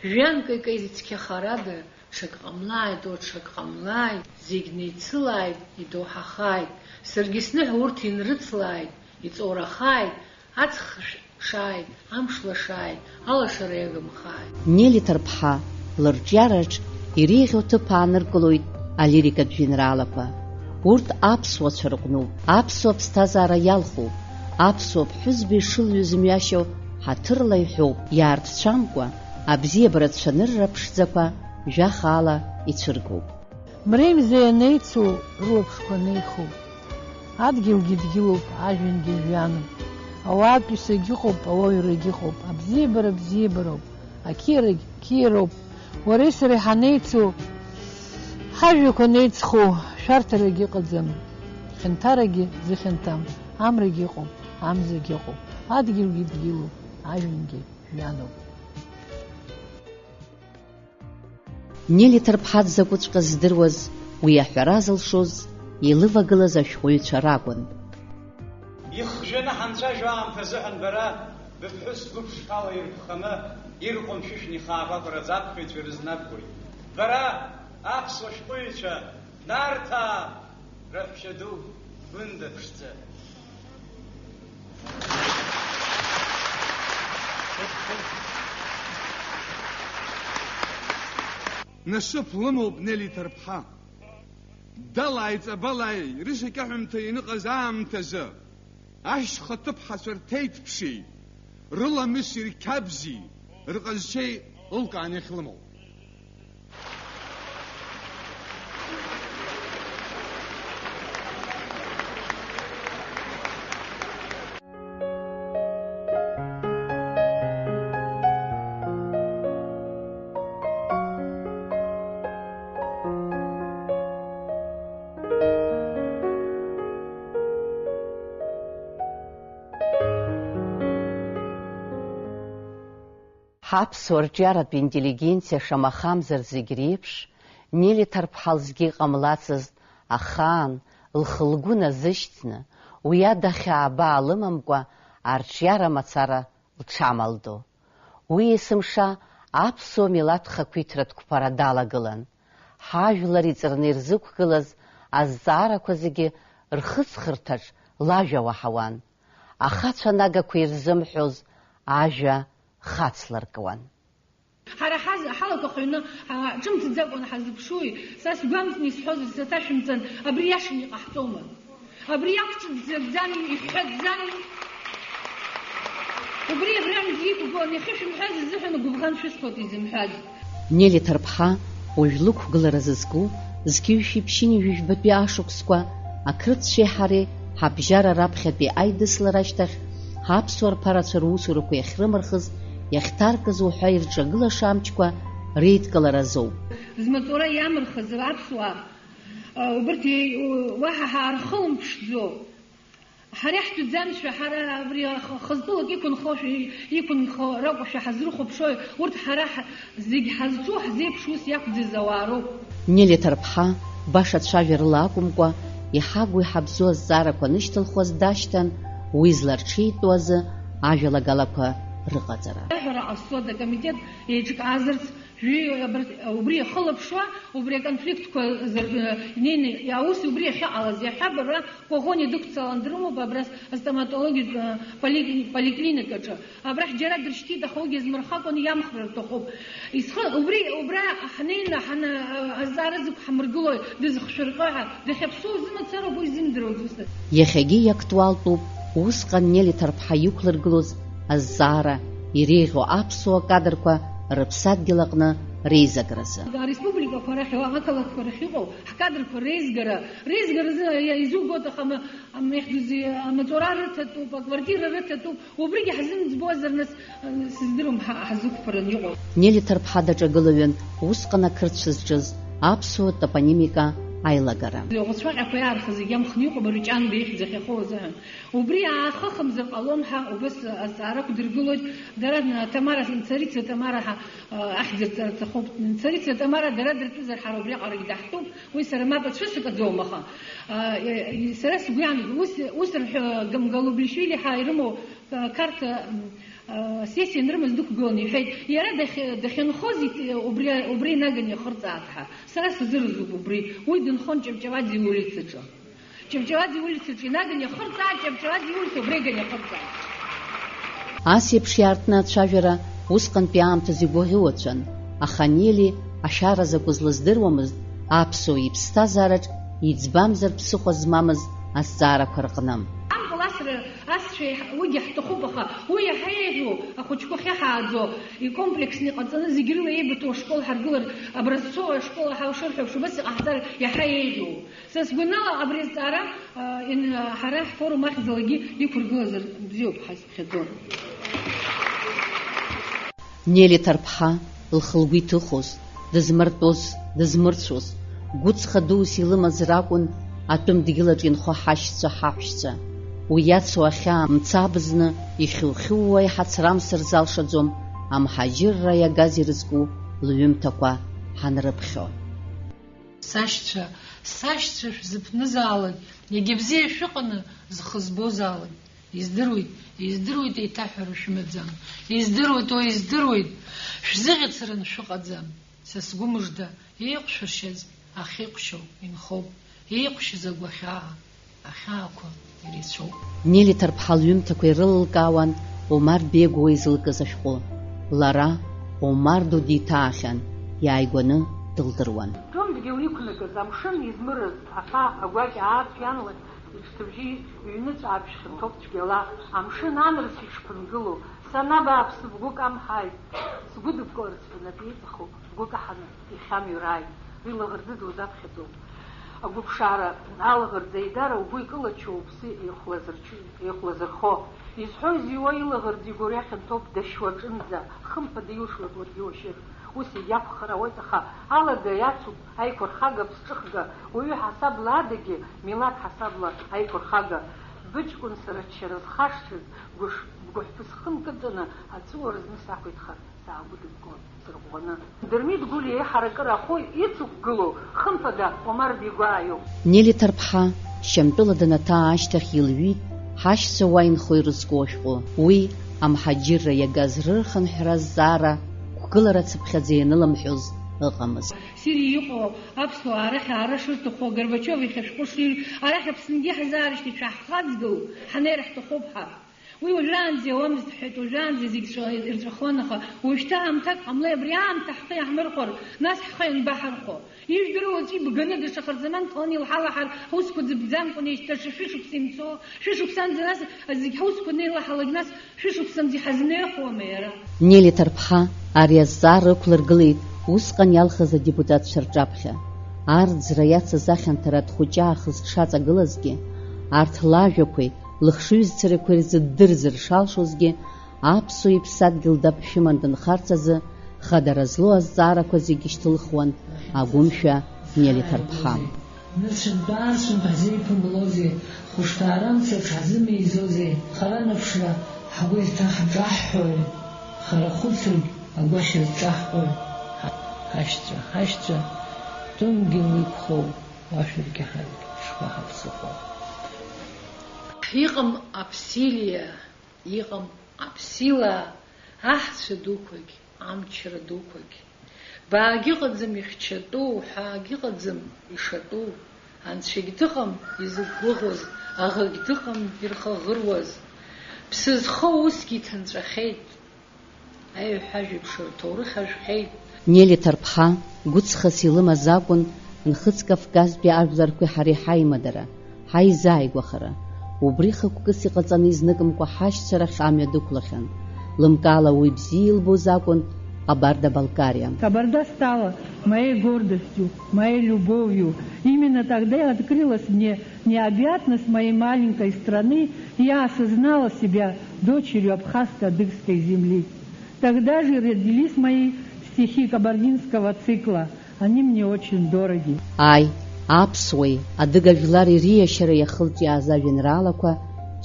жәҩан кеикеи зцқьахарада, ҽак ҟамлааит, о, ҽак ҟамлааит, зегь неицылааит, идоуҳахааит, саргьы сныҳәа урҭ инрыцлааит, иҵоурахааит, аҵх ш-, шааит, амш лашааит, алашара иагымхааит. Нели Ҭарԥҳа лырҿиараҿ иреиӷьу ҭыԥ ааныркылоит алирикатә жәеинраалақәа. Урҭ аԥсуацәа рыҟәнуп, аԥсуа ԥсҭазаара иалхуп, аԥсуа ԥҳәызба ишылҩыз мҩашьо ҳаҭырла иҳәоуп, иаарҭцәамкәа, абзиабаратә цәанырра ԥшӡақәа жәахаала ицәыргоуп. Мремза ианеицу рылаԥшқәа неихуп. Адгьылгьы дгьылуп, ажәҩангьы жәҩануп. Ауаатәыҩсагь ыҟоуп, ауаҩрагь ыҟоуп. Абзиабара бзиабароуп, ақьиарагь қьиароуп. Уареи сареи ҳанеицу, ҳажәҩақәа неиҵху, шәарҭарагь ыҟаӡам, хьанҭарагьы зыхьанҭам, амрагь ыҟоуп, амзагь ыҟоуп, адгьылгьы дгьылуп, ажәҩангьы жәҩануп. Нели Ҭарԥҳа дзакәыҵәҟьа здыруаз, уи аҳәара зылшоз, илывагылаз ашәҟәыҩҩцәа ракәын. Ихжәаны ҳанцәажәо аамҭазыҳәан бара, быԥҳәыс гәыԥшқала ирԥханы, ирҟәымшәышәны ихаақәа аҟәараӡа аԥхьаҩцәа ирызнабгоит. Бара, аԥсуа шәҟәыҩҩцәа, Нарҭаа раҳәшьа ду Гәында ԥшӡа. Насыԥ лымоуп Нели Ҭарԥҳа. Далааи ҵабалааи рышьакьаҳәымҭа ианыҟаз аамҭазы, ашьха ҭыԥҳацәа рҭеиҭԥши, рыламыси рқьабзи, рҟазшьеи ылкааны иахьлымоу. Ҳаԥсуа рҿиаратә интеллигенциа шамахамзар зегь реиԥш, Нели Ҭарԥҳа лзгьы иҟамлацызт ахаан, лхы-лгәы назышьҭны, уи ада хьаа-баа лымамкәа арҿиара мацара лҽамалдо. Уи есымша аԥсуа милаҭ хақәиҭратә қәԥара далагылан. Ҳажәлар иҵарны ирзықәгылаз азҵаарақәа зегьы рхыҵхырҭаҿ лажәа уаҳауан. Ахацәа нагақәа ирзымҳәоз ажәа хацлыркуан. Ҳара ҳаз-, ҳалақәа хҩаны, а, ҿымҭӡакәаны ҳазыԥшуи? Са сгәамҵны исҳәозар, саҭашәымҵан, абри иашаны иҟаҳҵома? Абри иақәҿыҭӡаӡами, ихьҳәаӡӡами? Убри абри аҩнгьы иқәгылан, иахьышәымҳәаз изыҳәан гәыбӷан шәысҭоит изымҳәаз. Нели Ҭарԥҳа уажә лықәгылара зызку, зқьи жәшәи ԥшьынҩажәи жәбатәи ашықәсқәа, ақырҭцәеи ҳареи ҳабжьара раԥхьатәи аидыслара ашьҭахь, ҳаԥсуа рԥарацәа русурақәа иахьрымырхыз, иахьҭаркыз уҳәа ирҿагылаша амчқәа реидкылара азоуп. Змаҵура иамырхыз аԥсуаа, а, убырҭ еи-, уаҳа ҳаархылымԥшӡо. Ҳара иаҳтәӡамызшәа, ҳара абри х-, хызтәылак иқәынхошәа, иқәынхо ракәушәа ҳазрыхәаԥшуеи, урҭ ҳара ҳ-, зегь ҳазҿу, ҳзеиԥшу ус иақәӡыз ауаа роуп. Нели Ҭарԥҳа баша цәажәарыла акәымкәа, иҳагу-иҳабзу азҵаарақәа анышьҭылхуаз дашьҭан, уи зларҽеитәу азы ажәалагалақәа рыҟаҵара. Аҳәара ҟасҵоит акомитет еиҿкаазарц. Жәаҩа абарҭ, убри иахылаԥшуа, убри аконфликтқәа зырб-, инеины, аус убри иахьыҟалаз, иаҳҳәап, ара Коӷониа дықәцалан дрымоуп, абра астоматологиатә, а, поли-, поликлиникаҿы. Абрахь џьара дыршьҭит, аха уигьы змырхакәаны иамхра рҭахуп. Исхы-, убри, убра ҳнеины, ҳана-, а, азҵаара зықәҳамыргылои, дызхшәырҟьои ҳәа, дахьаԥсоу зымацароуп, уи зымдыруа дусҭа. Иахьагьы иактуалтәуп усҟан Нели Ҭарԥҳа иқәлыргылоз азҵаара иреиӷьу аԥсуа кадрқәа рыԥсадгьыл аҟны реизагразы. Ареспубликақәа рахь, ақалақьқәа рахь иҟоу ҳкадрқәа реизгара, реизгаразы изугоит, аха ма-, ам-, ихьӡузеи, амаҵура рыҭатәуп, аквартира рыҭатәуп, убригьы ҳзымӡбозар, нас, сыздыруам ҳа-, ҳазықәԥаран иҟоу. Нели Ҭарԥҳа даҿагылаҩын усҟан ақырҭцәа зҿыз аԥсуа топонимика аилагара. Иаӷәцәаҟьақәа иаарха зегьы амхны иҟоуп, Арыҷанба ихьӡ ахьахоу азыҳәан. Убри аахыхымзар ҟалом ҳәа убас азҵаара ықәдыргылоит. Дара, Тамара, Царица Тамара ҳа, а, ахьӡырҵар рҭахуп. Царица Тамара дара дыртәызар, ҳара убриаҟарагь даҳтәуп. Уи сара мап ацәысыҟаӡом, аха, а, е-, сара сгәы иаанагом. Ус, ус рҳәо, Гам-, Галублишвили ҳәа ирымоу, а, қарҭ, м, а, сессиа анрымаз дықәгыланы иҳәеит, иара дахь-, дахьынхоз ит-, убри, убри инаганы иахырҵааит ҳәа. Сара сазыразуп убри. Уи дынхон Ҷавҷаваӡе иулицаҿы. Ҷавҷаваӡе иулицаҿы инаган иахырҵааит, Ҷавҷаваӡе иулица убриган иахырҵааит. Ас еиԥш иаартны ацәажәара усҟантәи аамҭазы игәаӷьуацәан, аха Нели ашәара закәыз лыздыруамызт, аԥсуа иԥсҭазаараҿ иӡбамзар ԥсыхәа змамыз азҵаарақәа рҟны. Ампыл асра асцәа иаҳ-, уигьы ҳҭахуп, аха уи иаҳа еиӷьу ахәыҷқәа ахьаҳааӡо, икомплексны иҟаҵаны зегь рыла еибыҭоу ашкол ҳаргылар, образцовая школа ҳәа ушырҳәо еиԥш, убас иҟаҳҵар иаҳа еиӷьу. Са сгәанала, абри азҵаара, а, ин-, а, ҳара ҳфорум ахьӡалагьы иқәыргылазар бзиоуп ҳәа сыԥхьаӡон. Нели Ҭарԥҳа лхы-лгәы иҭыхоз, дызмыртәоз, дызмырцәоз, гәыҵха дус илымаз ракәын атәым дгьылаҿ инхо ҳашьцәа, ҳаҳәшьцәа. Уи иацу ахьаа мцабзны ихьу-хьууа иҳацрамсыр залшаӡом амҳаџьырра иагаз ирызку лҩымҭақәа ҳанрыԥхьо. Сашьцәа, сашьцәа шәзыԥнызаалак, иагьа бзиа шәыҟаны зхы збозаалак, издыруеит, издыруеит, еиҭаҳәара шәымаӡам, издыруеит, уа издыруеит, шәзыӷьацараны шәыҟаӡам. Са сгәы мыжда, еиҟәшәыршьаз ахьеиҟәшьоу инхоуп, еиҟәшьыз агәахьаа. Ахьаақәа ирацәоуп. Нели Ҭарԥҳа лҩымҭақәа ирылылкаауан Омар Бегәуа изылкыз ашәҟәы. Лара Омар ду диҭаахьан, иааигәаны дылдыруан. Тәымдгьыл иқәнакыз амшын измырыз аԥа агәакьа аартә ианлак иҽҭыбжьы ҩныҵәааԥшь хьанҭоуп цәгьала, амшын анрыц иҽԥынгылоу, санаба аԥсыԥ гәык амҳаит, сгәыдыбкыларц бнапы иҵахо. Бгәы каҳаны ихьамҩрааит, уи лаӷырӡы дузаԥхьаӡом. Агәыԥшаара алаӷырӡ аидара угәы икылаччо уԥсы еихәлазырч-, еихәлазырхо. Изҳәои зыҩуа илаӷырӡ игәырҩа хьанҭоуп дашьуаҿынӡа, хымԥада илшоит уаргьы уашьыр. Ус егьакәхар ауеит, аха алада иацуп аиқәырхага ԥсҿыхга, уаҩы ҳасабла адагьы, милаҭ ҳасабла аиқәырхага. Быҷкәын сара аччара зхашҭыз, гәыш-, бгәыҳәԥы схы нкыҵаны аҵәуара зны сақәиҭхар. Саагәыдыбгон, сырӷәӷәаны. Дырмит Гәлиа иҳаракыра ахәы иҵықәгылоу, хымԥада, Омар Бигәаа иоуп. Нели Ҭарԥҳа Шьамтәыла данаҭаа ашьҭахь илҩит ҳашьцәа уа инхо ирызку ашәҟәы. Уи амҳаџьырра иагаз рырхынҳәра азҵаара қәгылара цыԥхьаӡа ианылымҳәоз ыҟамызт. Сириа иҟоу аԥсуаа арахь аара шырҭаху, Горбачев иахь ашәҟәы шиҩ-, арахь Аԥсныгьы ҳазаарышьҭит, шәаҳхаҵгыл, ҳанеира ҳҭахуп ҳәа. Уи уажәраанӡа иауамызт ҳҳәеит, уажәраанӡа зегь ҵәа-, ирҵәахуан, аха уажәшьҭа аамҭак ҟамлеи, абри аамҭа ҳхы иаҳмырхәар, нас ҳхы ианбаҳархәо? Ижәдыруа уаҵәы ибганы даҽа хырзаманк ҟалан илҳалаҳар, ҳусқәа ӡыбӡамкәаны еишьҭаша шәышықәса имцо, шәышықәсанӡа нас зегь ҳусқәа неилаҳалак, нас шәышықәсанӡа иҳазнеихуама иара? Нели Ҭарԥҳа ари азҵаара ықәлыргылеит усҟан иалхыз адепутатцәа рҿаԥхьа. Арӡра иацыз ахьанҭаратә хәыҷы аахыс дшаҵагылазгьы, арҭ лажәақәеи лыхшыҩзцарақәеи рзы ддырзар шалшозгьы, аԥсуа иԥсадгьыл даԥшәыман дынхарц азы, хадара злоу азҵаарақәа зегьы шьҭылхуан агәымшәа Нели Ҭарԥҳа. Нырцәынтәаанцәынтә ҳзеиԥымлозеи, хәышҭаарамца ҽҳзымеизозеи, хара ныԥшра ҳгәы иҭаҳҿаҳҳәои, хара хәыцрагь агәашьа зҿаҳҟьои? Ҳашьцәа, ҳашьцәа, тәымгьы уиқәхоу, уашәыргьы ҳаргь шԥаҳаԥсыхәо? Иҟам аԥсилиа, иҟам аԥсилаа, аҳцәа дуқәагь, амчра дуқәагь. Баагь ыҟаӡам ихьчатәу, ҳәаагь ыҟаӡам ишатәу. Анцәагь дыҟам изықәгәыӷуаз, аӷагь дыҟам ирхаӷыруаз. Ԥсы зхоу усгьы иҭынҵәахьеит. Аиҳәажәеиԥш рҭоурых ажәхьеит. Нели Ҭарԥҳа гәыҵхас илымаз акәын Нхыҵ Кавказтәи ажәларқәеи ҳареи ҳаимадара, ҳаизааигәахара. Убри хықәкыс иҟаҵаны изныкымкәа ҳашьцәа рахь амҩа дықәлахьан. Лымкаала уи бзиа илбоз акәын Ҟабарда-Балкариа. Кабарда стала моей гордостью, моей любовью. Именно тогда и открылась мне необъятность моей маленькой страны, и я осознала себя дочерью абхазско-адыгской земли. Тогда же родились мои стихи кабардинского цикла. Они мне очень дороги. Ааи, аԥсуеи адыга жәлари риашьара иахылҿиааз ажәеинраалақәа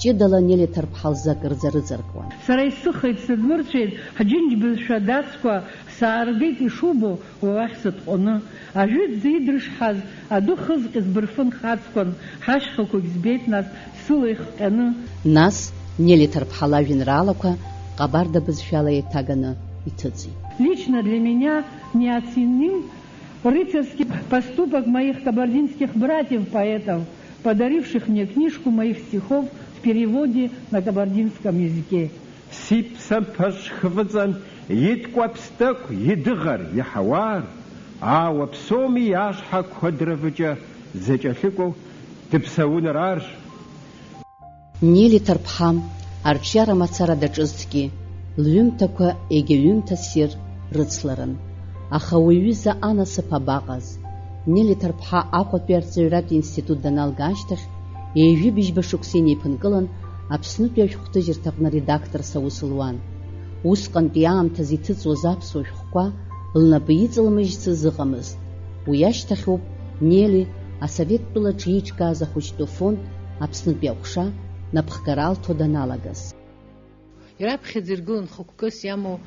ҷыдала Нели Ҭарԥҳа лзы акырӡа рыҵаркуан. Сара исыхеит, сыдмырцәеит, ҳџьынџь бызшәа адацқәа сааргеит ишубо, уа уахь сытҟәаны. Ажәытәӡа идрышҳаз аду хызҟьаз бырфын хацқәан, ҳашьхақәагь збеит нас сыла ихҟьаны. Нас Нели Ҭарԥҳа лажәеинраалақәа ҟабарда бызшәала еиҭаганы иҭыҵит. Лично для меня неоценим рыцарский поступок моих кабардинских братьев-поэтов, подаривших мне книжку моих стихов в переводе на кабардинском языке. Сиԥсамԥа шхывыҵан иткәаԥстәықә идыӷар, иҳауар, аауа ԥсоми иашҳа кәыдры выҷа зыҷа лыкәу дыԥсаун арарж. Нели Ҭарԥҳа арҿиара мацара даҿызҭгьы, лҩымҭақәа егьа ҩымҭа ссир рыцларын. Аха уи ҩыза анасыԥ абаҟаз? Нели Ҭарԥҳа Аҟәатәи арҵаҩратә институт даналга ашьҭахь, ҩажәи быжьба шықәса инеиԥынкылан, Аԥснытәи ашәҟәҭыжьырҭаҟны редакторс аус луан. Усҟантәи аамҭазы иҭыҵуаз аԥсуа шәҟәқәа лнапы иҵалмыжьцыз ыҟамызт. Уи ашьҭахьоуп Нели асовет тәылаҿ еиҿкааз ахәыҷтәы фонд Аԥснытәи аҟәша напхгара алҭо даналагаз. Ираԥхьаӡа иргылан хықәкыс иамоу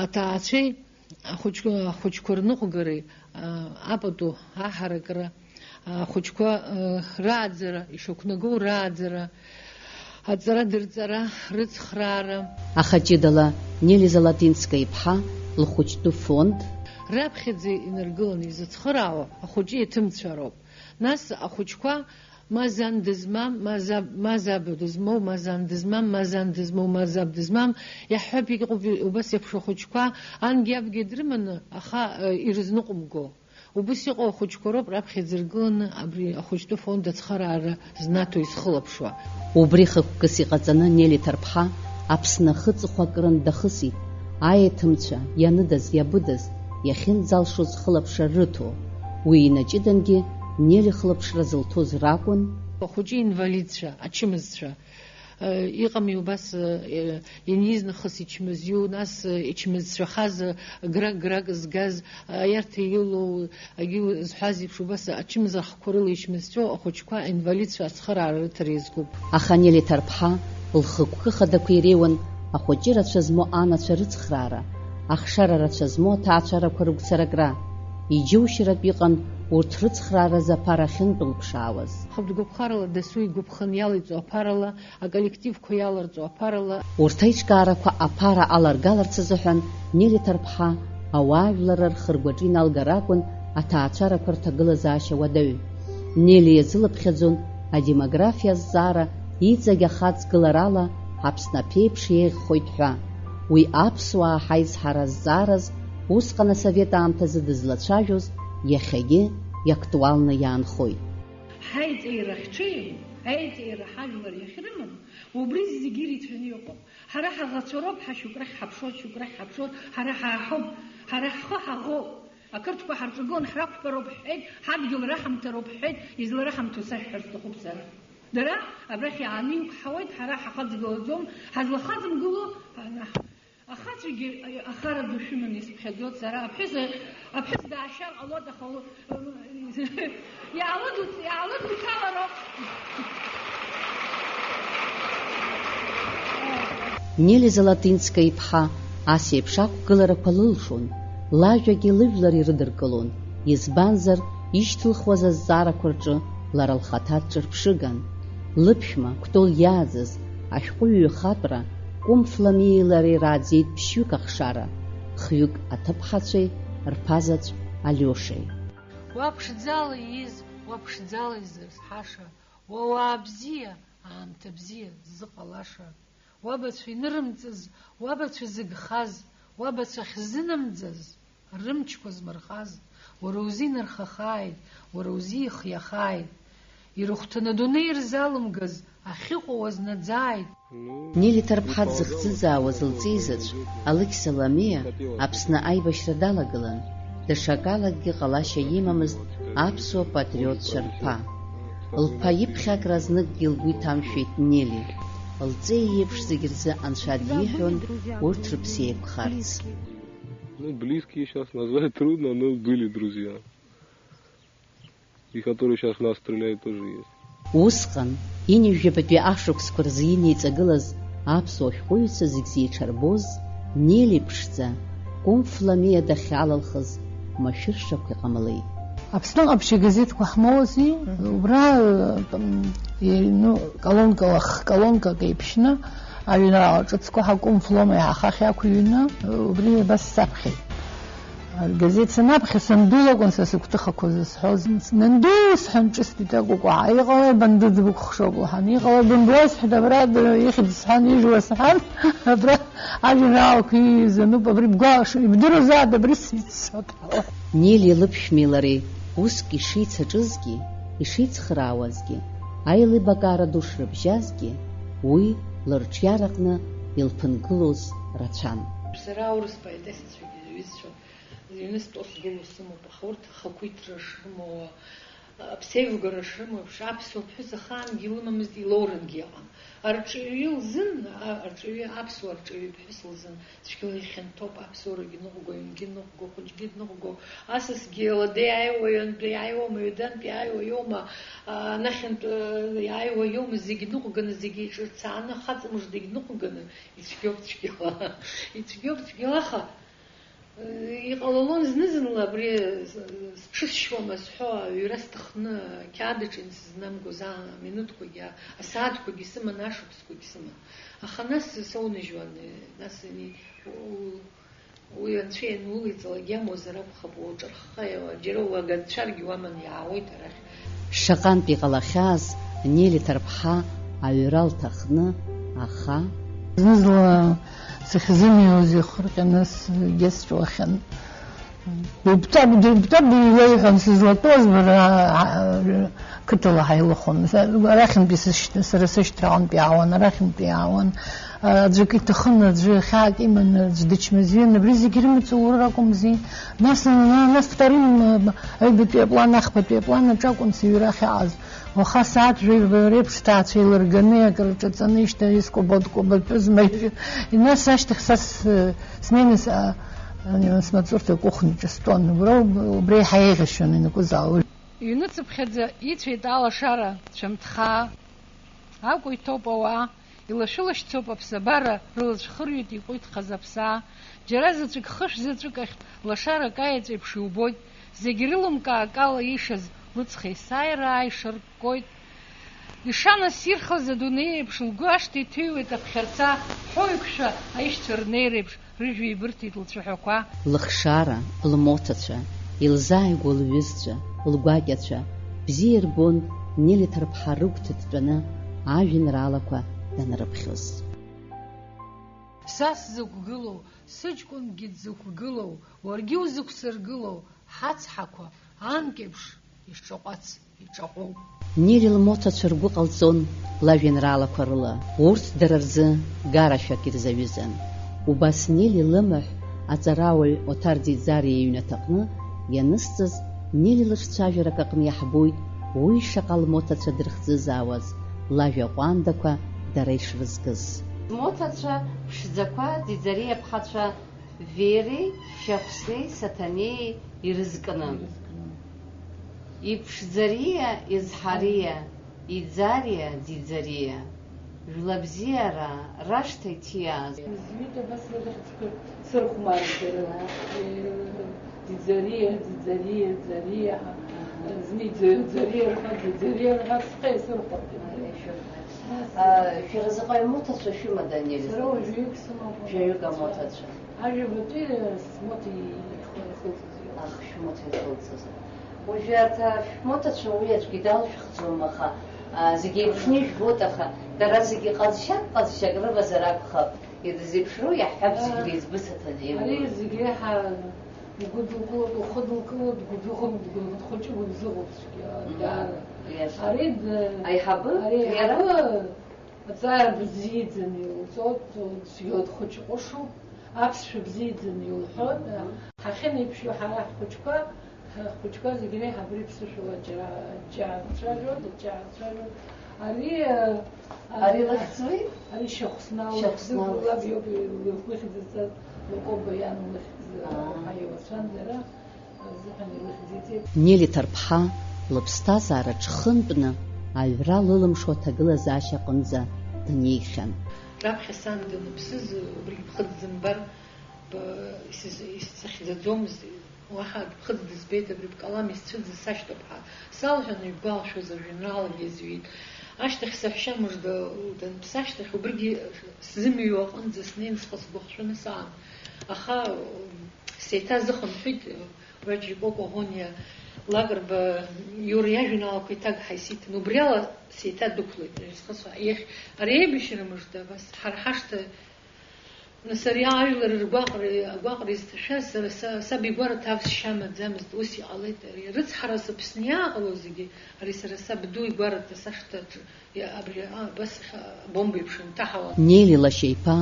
аҭаацәеи ахәыҷ-, ахәыҷқәа рныҟәгареи, а, апату аҳаракра, ахәыҷқәа, а, рааӡара, ишақәнагоу рааӡара, аҵара-дырҵара, рыцхраара. Аха ҷыдала Нели Золотинская иԥҳа лхәыҷтәы фонд. Раԥхьаӡа инаргыланы изыцхыраауа ахәыҷы иҭымцәароуп. Нас ахәыҷқәа ма зан дызмам, ма заб, ма заб дызмоу, ма зан дызмам, ма зан дызмоу, ма заб дызмам, иаҳҳәап, иҟоуп убас еиԥш ахәыҷқәа, ангьы абгьы дрыманы, аха, э, ирызныҟәымго. Убыс иҟоу ахәыҷқәа роуп раԥхьаӡа иргыланы абри ахәыҷтәы фонд ацхыраара знаҭо изхылаԥшуа. Убри хықәкыс иҟаҵаны Нели Ҭарԥҳа Аԥсны ахыҵыхәа акрын дахысит, аеҭымцәа, ианыдаз, иабыдаз, иахьынӡалшоз хылаԥшра рыҭо. Уи инаҷыдангьы Нели хылаԥшра зылҭоз ракәын. Ахәыҷы инвалидцәа, ачымазцәа, э, иҟами убас, э, ианиз нахыс ичмазиу, нас, э, ичмазцәахаз, э, грак-грак згаз, э, аиарҭа илоу, агьи зҳәаз еиԥш убас ачымазара хқәа рыла ичмазцәоу ахәыҷқәа, аинвалидцәа ацхыраара рыҭара иазкуп. Аха Нели Ҭарԥҳа лхықәкы хадақәа иреиуан ахәыҷы рацәа змоу анацәа рыцхраара, ахшара рацәа змоу аҭаацәарақәа рыгәцаракра. Иџьоушьаратә иҟан урҭ рыцхрааразы аԥара ахьынтәылԥшаауаз. Хатә гәаԥхарала дасу игәаԥханы иалеиҵо аԥарала, аколлективқәа иаларҵо аԥарала. Урҭ аиҿкаарақәа аԥара аларгаларц азыҳәан Нели Ҭарԥҳа ауаажәларра рхы-ргәаҿы иналгар акәын аҭаацәарақәа рҭагылазаашьа уадаҩ. Нели иазылыԥхьаӡон адемографиа азҵаара иҵегь ахаҵгыларала Аԥсны аԥеиԥш еиӷьхоит ҳәа. Уи аԥсуаа ҳаизҳара азҵаараз усҟан асовет аамҭазы дызлацәажәоз иахьагьы иактуалны иаанхоит. Ҳаиҵеира ахьҽеим, аиҵеира ҳажәлар иахьрымам, убри зегьы ирацәаны иҟоуп. Ҳара ҳаӷацәа роуп, ҳа шьоук рахь ҳаԥшуеит, шьоук рахь ҳаԥшуеит, ҳара ҳааҳәуп, ҳара ҳхы ҳаӷоуп. Ақырҭқәа ҳарҿагылан ҳрақәтәароуп ҳҳәеит, ҳадгьыл раҳамҭароуп ҳҳәеит, излараҳамҭоу сашәҳәар сҭахуп сара. Дара абрахь иааны иқәҳауеит, ҳара ҳахаҵгылаӡом, ҳазлахаҵымгыло, ана-, ахацәагьы ахара ду шәыманы исыԥхьаӡоит сара. Аԥҳәыс, аԥҳәыс даашьар ҟалоит, аха у-, иаалыдуц-, иаалыдуцалароуп. Нели Золотинская иԥҳа ас еиԥш ақәгыларақәа лылшон, лажәагьы лыжәлар ирыдыркылон, избанзар, ишьҭылхуаз азҵаарақәа рҿы лара лхаҭа дҿырԥшыган. Лыԥшәма, Кәтол иааӡаз, ашәҟәыҩҩы хатәра, Кәым Фламиеи лареи рааӡеит ԥшьҩык ахшара, хҩык аҭыԥҳацәеи рԥазаҵә Алиошеи. Уа ԥшӡала ииз, уа ԥшӡала изызҳаша, уа уаа бзиа, аамҭа бзиа ззыҟалаша. Уабацәа инырымҵыз, уабацәа зыгхаз, уабацәа ахьзынамӡаз, рымчқәа змырхаз, уара узы инархахааит, уара узы ихиахааит. Ирыхәҭаны адунеи ирзалымгаз, ахьыҟоу уазнаӡааит. Нели Ҭарԥҳа дзыхӡыӡаауаз лҵеи заҵә, Алықьса Ламиа, Аԥсны аибашьра далагылан, даҽакалагьы ҟалашьа имамызт аԥсуа патриотцәа рԥа. Лԥа иԥхьакра зныкгьы лгәы иҭамшәеит Нели. Лҵеи иеиԥш зегь рзы Анцәа диҳәон урҭ рыԥсы еиқәхарц. Ну, близкие щас назвать трудно, но были друзья. И которые щас в нас стреляют, тоже есть. Усҟан, ҩажәи жәабатәи ашықәсқәа рзы инеиҵагылаз аԥсуа шәҟәыҩҩцәа зегь зеиҽырбоз, Нели ԥшӡа, Кәымф Ламиа дахьалалхыз машәыршақә иҟамлеит. Аԥсны ҟаԥшь агазеҭқәа ҳмоузи, мгм, убра, э, м, е-, ну, колонкала х-, колонкак еиԥшьны, аҩра ҿыцқәа ҳакәым флома иаҳа ахахь иақәыҩны, убри абас саԥхьеит. Аргазеҭ санаԥхьа, санду лакәын са сыгәҭыхақәа зысҳәоз. Нанду, сҳәан, ҿысҭит акәыкәаҳа. Иҟалеи, банду дбыкәхшоуп, лҳәан. Иҟалеи, бымбуеи, сҳәеит, абра д-, ихьӡ сҳәан, ижәла сҳәан, абра ажәеинраалақәа ииҩыз ануп, абри бгәалашәо, ибдыруазааит, абри сиццот. Нели лыԥшәмеи лареи уск ишеицаҿызгьы, ишеицхраауазгьы, аилибакаара ду шрыбжьазгьы, уи лырҿиараҟны илԥынгылоз рацәан. Сара аурыс поетессацәагьы, аҩызцәа, зыҩны стәоу сгылоу сымоуп, аха урҭ рышрымоу, аԥсеивгара шрымоу еиԥш, аԥсуа ԥҳәыс ахаангьы илымамызт, илоурангьы иҟан. Арҿиаҩы лзын, а-, арҿиаҩы, аԥсуа арҿиаҩы ԥҳәыс лзын, цәгьала ихьанҭоуп, аԥсуарагьы ныҟәго, аҩнгьы ныҟәго, ахәыҷгьы ныҟәго, асасгьы лада иааиуа, ҩынтә иааиуама, ҩадантә иааиуа иоума, а, анахьынтә, а, иааиуа иоума, зегь ныҟәганы, зегь еиҿырцааны, хаҵа мыждагь ныҟәганы, ицәгьоуп цәгьала, ицәгьоуп цәгьала, аха Иҟалалон зны-зынла абри сҽысшьуама зҳәо аҩра сҭахны, ақьаад аҿы инсызнамгоз аминуҭқәагьы, асааҭқәагьы сыман, ашықәсқәагьы сыман. Аха нас соунажьуан, нас ани, у-, уи анцәа ианулеиҵалак иамуазар акәхап, уаҿырхха, џьара уагацәаргьы уаман иаауеит арахь. Шаҟантә иҟалахьааз Нели Ҭарԥҳа аҩра лҭахны, аха. Зны-зынла сахьзымиоз ихырҟьаны сгьы сҵәахьан. Дубтаб, дубтаб, илеиҳәон сызлатәоз, бара, а, а, қыҭала ҳаилыхон. Са-, арахьынтәи сышьҭ-, сара сышьҭраҟынтә иаауан, арахьынтәи иаауан. Аӡәк иҭахын, аӡәы хьаак иманы, аӡә дычмазаҩын, абри зегьы рымаҵ ура ракәымзи. Нас, на-, на-, нас вторым, э, аҩбатәи аплан, ахԥатәи аплан аҿы акәын сыҩра ахьаҟаз. Уаха асааҭ жәаҩба реиԥш сҭаацәа еилырганы, акрырҿаҵаны ишьҭа искәабо-дкәабатәыз маҩ-, нас ашьҭахь са с-, снеины с-, а, а, смаҵурҭа кухня ҿыстәон. Убра уб-, убра еиҳа еиӷьасшьон ианакәызаалак. Иҩныцыԥхьаӡа ицәеит алашара, цәамҭхаа. Акәа иҭоуп ауаа, илашәылашьцоуп аԥсабара, рылацәа хырҩоит, иҟәиҭхаз аԥсаа. Џьара заҵәык хышә заҵәык ахь лашарак аеҵәеиԥш иубоит, зегь рылымкаа акала ишаз лыҵх есааира ааишарккоит. Ишанассирхаз адунеи еиԥш лгәы ашҭа иҭыҩуеит аԥхьарца, ҳәоуеиқәшәа аишьцәа рнеиреиԥш, рыжәҩа еибырҭеит лцәаҳәақәа. Лыхшара, лмоҭацәа, илзааигәоу лҩызцәа, лгәакьацәа, бзиа ирбон Нели Ҭарԥҳа рыгәҭа дтәаны ажәеинраалақәа данрыԥхьоз. Са сзықәгылоу, сыҷкәынгьы дзықәгылоу, уаргьы узықәсыргылоу, ҳацҳақәа, анкьеиԥш, ишҿаҟәац. Иҿаҟәоуп. Нели лмоҭацәа ргәы ҟалҵон лажәеинраалақәа рыла. Урҭ дара рзы гарашәак ирзаҩызан. Убас Нели лымаҳә аҵарауаҩ Оҭар Ӡиӡариа иҩнаҭаҟны ианысҵаз, Нели лыҿцәажәарак аҟны иаҳбоит уи шаҟа лмоҭацәа дырхӡыӡаауаз, лажәа ҟәандақәа дара ишрызкыз. Моҭацәа ԥшӡақәа Ӡиӡариа ԥҳацәа Вереи, Шьахәсеи, Саҭанеи ирызкны. Ирызкны. Иԥшӡариа, изҳариа, иӡариа, ӡиӡариа. Жәлабзиара рашҭа иҭиааз. Зҩыда абас рыхьӡқәа сырхәмарит дара. Ӡиӡариа, ӡиӡариа, ӡариа. Зны иӡа-, ӡариа рҳәа, ӡиӡариа рҳәа, схы иасырхәарҭеит. А, шәара заҟа имоҭацәа шәымада, Нели? Сара уажәыҩык сымоуп. Жәаҩык амоҭацәа. Ажәабатәи смоҭа ихылҵыз иоуп. Ах, шәмоҭа ихылҵыз. Уажәы арҭ шәмоҭацәа уи аӡәгьы далшәхӡом, аха, а, зегьы еиԥшны ижәбоит, аха дара зегьы ҟазшьак, ҟазшьак рымазар акәхап. Ирзеиԥшроу иаҳҳәап, зегь реиҵбы Саҭанеи. Ари зегь реиҳа игәыдылкылоит, ухы дылкылоит, дгәыбзыӷуп, дгәы-, дхәыҷы гәыбзыӷуп цәгьа, даара. Иаша. Ари д-, аиҳабы, ари иара? Аиҳабы Аҵара бзиаӡаны илҵоит, цәгьала дхәыҷы ҟәышуп, аԥсшәа бзиаӡаны илҳәоит. Ҳахьынеиԥшьо ҳара ҳхәыҷқәа, ҳхәыҷқәа зегь реиҳа абри ԥсышәала џьа-, џьаацәажәоит, џьаацәажәоит. Ари, а, Ари а, лыхьӡуи? Ари Шьахәсна лыхьӡуп, Шьахәсна лаб лыхьӡуп. Иоуп, лгәы ихьӡырҵаз, Лакоба иан лыхьӡ Аа. Уҳәа илацәан дара. Нели Ҭарԥҳа лыԥсҭазаараҿ хынтәны аҩра лылымшо аҭагылазаашьа аҟынӡа днеихьан. Раԥхьа сан даныԥсыз убригь ԥхыӡ зымбар, б-, исыз-, исзахьӡаӡомызт, уаҳа ԥхыӡ дызбеит, абри бкалам исцәыӡыз сашьҭоуп ҳәа салҳәан, ибгәалашәоз ажәеинраалагьы иазҩит. Ашьҭахь саҳәшьа мыжда даныԥсы ашьҭахь, убригьы сзымҩуа аҟынӡа снеин схы сгәыхшәаны саан. Аха, м, сеиҭазыхынҳәит, Раџьа Коко Ӷониа Лакрба Иура иажәеинраалақәа иҭагҳа исиҭан, убриала сеиҭадәықәлеит, схы сҳәа-, иахь, ари аибашьра мыжда, абас, ҳара ҳашҭа, нас, ари ажәлар ргәаҟра, агәаҟра изҭашәаз, сара са, саб игәараҭа авсшьа амаӡамызт, ус иҟалеит, ари рыцҳара сыԥсны иааҟало зегьы, ари сара сабду игәараҭа сашҭаҿы Иа-, абри, а, абас иахьа абомба еиԥш инҭаҳауан. Нели лашьа иԥа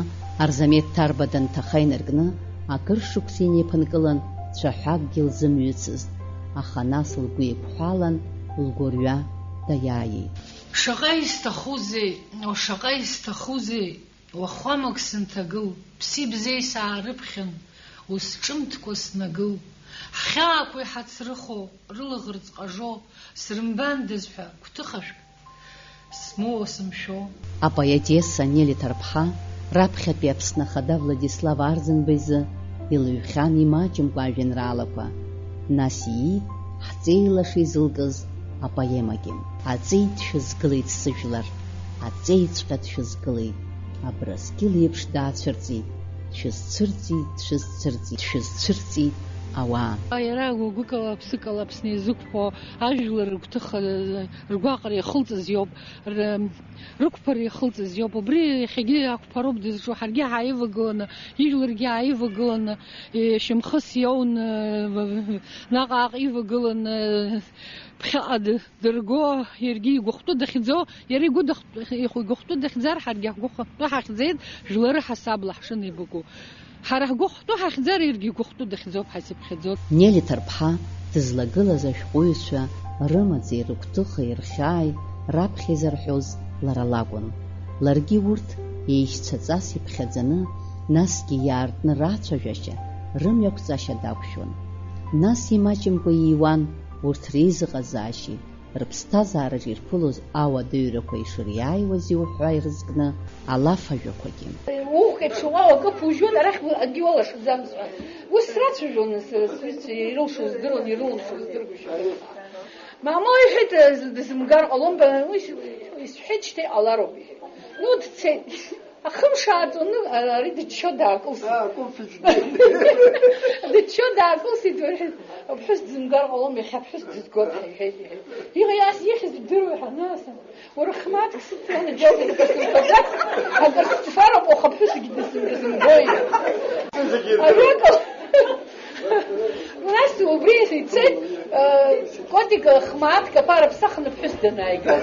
Арзамеҭ Ҭарба данҭаха инаркны, акыр шықәса инеиԥынкылан, цәаҳәакгьы лзымҩыцызт, аха нас лгәы еиқәҳәалан, лгәырҩа даиааиит. Шаҟа исҭахузеи, о, шаҟа исҭахузеи, уахәамак сынҭагыл, ԥси-бзеи саарыԥхьан, ус ҿымҭкәа снагыл, ҳхьаақәа иҳацрыхо, рылаӷырӡ ҟажо, срымбандаз ҳәа гәҭыхашәк смоуа сымшәо. Апоетесса Нели Ҭарԥҳа раԥхьатәи Аԥсны Ахада Владислав Арӡынба изы илыҩхьан имаҷымкәа ажәеинраалақәа, нас ииит ҳҵеи лаша изылкыз апоемагьы. Аҵеи дшәызгылеит сыжәлар, аҵеиҵәҟьа дшәызгылеит, Абрыскьыл еиԥш даацәырҵит, дшәызцәырҵит, дшәызцәырҵит, дшәызцәырҵит ауаа. Иара гәыкала, ԥсыкала Аԥсны иазықәԥо ажәлар рыгәҭыха, ргәаҟра иахылҵыз иоуп, р-, рықәԥара иахылҵыз иоуп. Убри иахьагьы ақәԥароуп дызҿу, ҳаргьы ҳааивагыланы, ижәларгьы ааивагыланы, е, шьамхыс иоуны, наҟ-ааҟ ивагыланы, ԥхьаҟа д-, дырго, иаргьы игәыхәтәы дахьӡо, иара игәы дых-, ихә-, игәыхәтәы дахьӡар, ҳаргьы ҳгәыхәтәы ҳахьӡеит, жәлары ҳасабла ҳшынеибаку. Ҳара ҳгәыхәтәы ҳахьӡар, иаргьы игәыхәтәы дахьӡоуп ҳазыԥхьаӡо. Нели Ҭарԥҳа дызлагылаз ашәҟәыҩҩцәа рымаҵи рыгәҭыхеи рхьааи раԥхьа изарҳәоз лара лакәын. Ларгьы урҭ еишьцәаҵас иԥхьаӡаны, насгьы иаартны рацәажәашьа, рымҩақәҵашьа дақәшәон. Нас имаҷымкәа ииуан урҭ реизыҟазаашьеи, рыԥсҭазаараҿ ирԥылоз ауадаҩрақәа ишыриааиуаз иуҳәа ирызкны алаф ажәақәагьы. Ухә еиԥш уа акы ԥужәон, арахь акгьы уалашаӡамызт ҳәа. Ус срацәажәон сара сҩызцәа, ирылшо здыруан, ирылымшо здыргәышьон. Мамоу, иҳәеит, дызмгар ҟалом, ба-, уи с-, исҳәеит, шьҭа иҟалароуп, иҳәеит. Ну, дцеит. Ахымш ааҵуаны, а-, ари дыччо даакылсит. Аа, акәымф иӡбеит. Дыччо даакылсит, уи аԥҳәыс дзымгар ҟалом, иахьа аԥҳәыс дызгоит ҳәа иҳәеит, иҳәеит. Иҟа иас ихьыз идыруеи ҳәа, нас, уара хмаҭк сыццан, џьоук акыр сымбаӡац, акыр сыцфароуп, уаха аԥҳәысгьы дысым-, дысымбои. Ари акы-, нас убри ицеит, э, Котик хмаҭк аԥара ԥсахны аԥҳәыс данааига.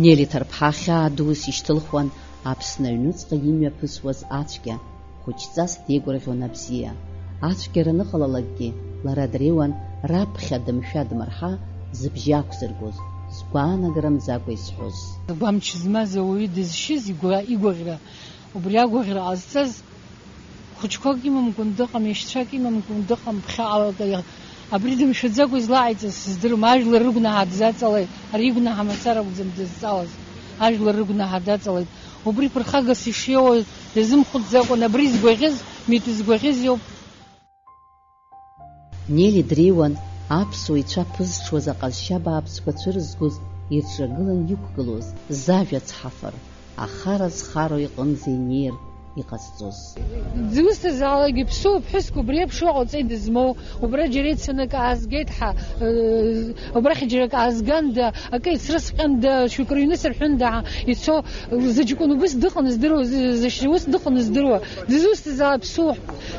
Нели Ҭарԥҳа хьаа дус ишьҭылхуан Аԥсны аҩнуҵҟа имҩаԥысуаз ацәгьа, хәыҷҵас деигәырӷьон абзиа. Ацәгьара аныҟалалакгьы, лара дреиуан раԥхьа дымшәа-дмырҳа зыбжьы ақәзыргоз, згәаанагара мӡакәа изҳәоз. Гәамч змаз ауаҩы дызшьыз игәа-, игәаӷьра, убри агәаӷьра ҟазҵаз, хәыҷқәак имамкәан дыҟам, иашьцәак имамкәан дыҟам, ԥхьаҟа абри дымшәаӡакәа излааиҵаз сыздырам, ажәлар рыгәнаҳа дзаҵалеит, ари игәнаҳа мацара акәӡам дызҵалаз, ажәлар рыгәнаҳа даҵалеит. Убри ԥырхагас ишиоуа дазымхәыцӡакәан, абри згәаӷьыз, митә згәаӷьыз иоуп. Нели дреиуан аԥсуа ицәа ԥызҽуаз аҟазшьа бааԥсқәа цәырызгоз ирҿагылан иқәгылоз зажәа цҳафыр, ахара зхароу иҟынӡа инеир иҟазҵоз. Дзусҭазаалак иԥсу ԥҳәыск убри еиԥш ыҟоуҵеи дызмоу, убра џьара ицаны акы аазгеит ҳәа, э, убрахь џьара акы аазганда, акы ицрысҟьанда, шәҩык рыҩны сырҳәында ҳәа ицо, зыҷкәын убыс дыҟаны здыруа, зы-, зышьа ус дыҟаны здыруа, дзусҭазаалак ԥсу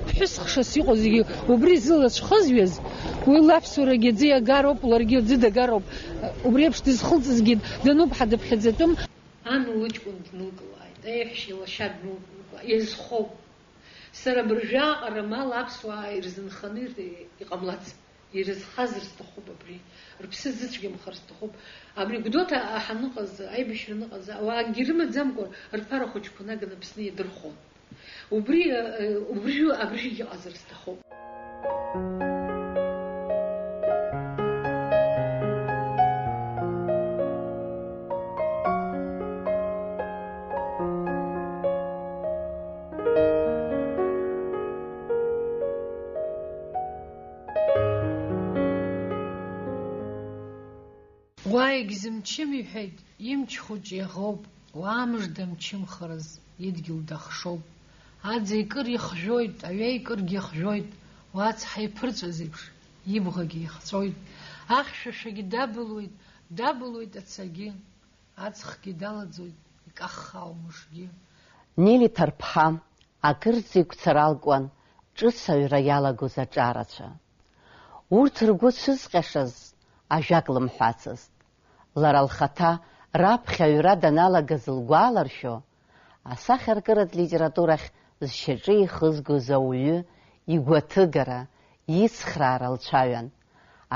ԥҳәыс хшас иҟоу зегьы убри зылацәхызҩаз, уи лаԥсуарагьы аӡы иагароуп, ларгьы аӡы дагароуп. Убри еиԥш дызхылҵызгьы дануп ҳәа дыԥхьаӡатәым. Ан лыҷкәын днылкылааит, еиҳәшьа лашьа днылкылааит, иазхоуп. Сара абыржәы аҟара амал аԥсуаа ирзынханы ир-, иҟамлац, ирызхазар сҭахуп абри, рыԥсы зыцәгьамхар сҭахуп. Абри Гәдоуҭа ҳаныҟаз, аибашьра аныҟаз, ауаагьы рымаӡамкәа рԥара хәыҷқәа наганы Аԥсны иадырхәон. Убри, э, убрижәы абрижәгьы иҟазар сҭахуп. Уа егьзымчым иҳәеит, имч хәыҷ иаӷоуп, уаа мыжда мчымхараз, идгьыл дахшоуп. Аӡа икыр ихжәоит, аҩа икыргьы ихжәоит, уа ацҳа иԥырҵәаз еиԥш, ибӷагьы ихҵәоит. Ахьшәашәагьы дабылуеит, дабылуеит ацагьы, аҵхгьы далаӡуеит, икаххаа умышгьы. Нели Ҭарԥҳа акырӡа игәцаралкуан ҿыц аҩра иалагоз аҿарацәа. Урҭ ргәы цәызҟьашаз ажәак лымҳәацызт. Лара лхаҭа раԥхьа аҩра даналагаз лгәаларшәо, асахьаркыратә литературахь зшьаҿы ихызгоз ауаҩы игәаҭыгара, ицхраара лцәаҩан,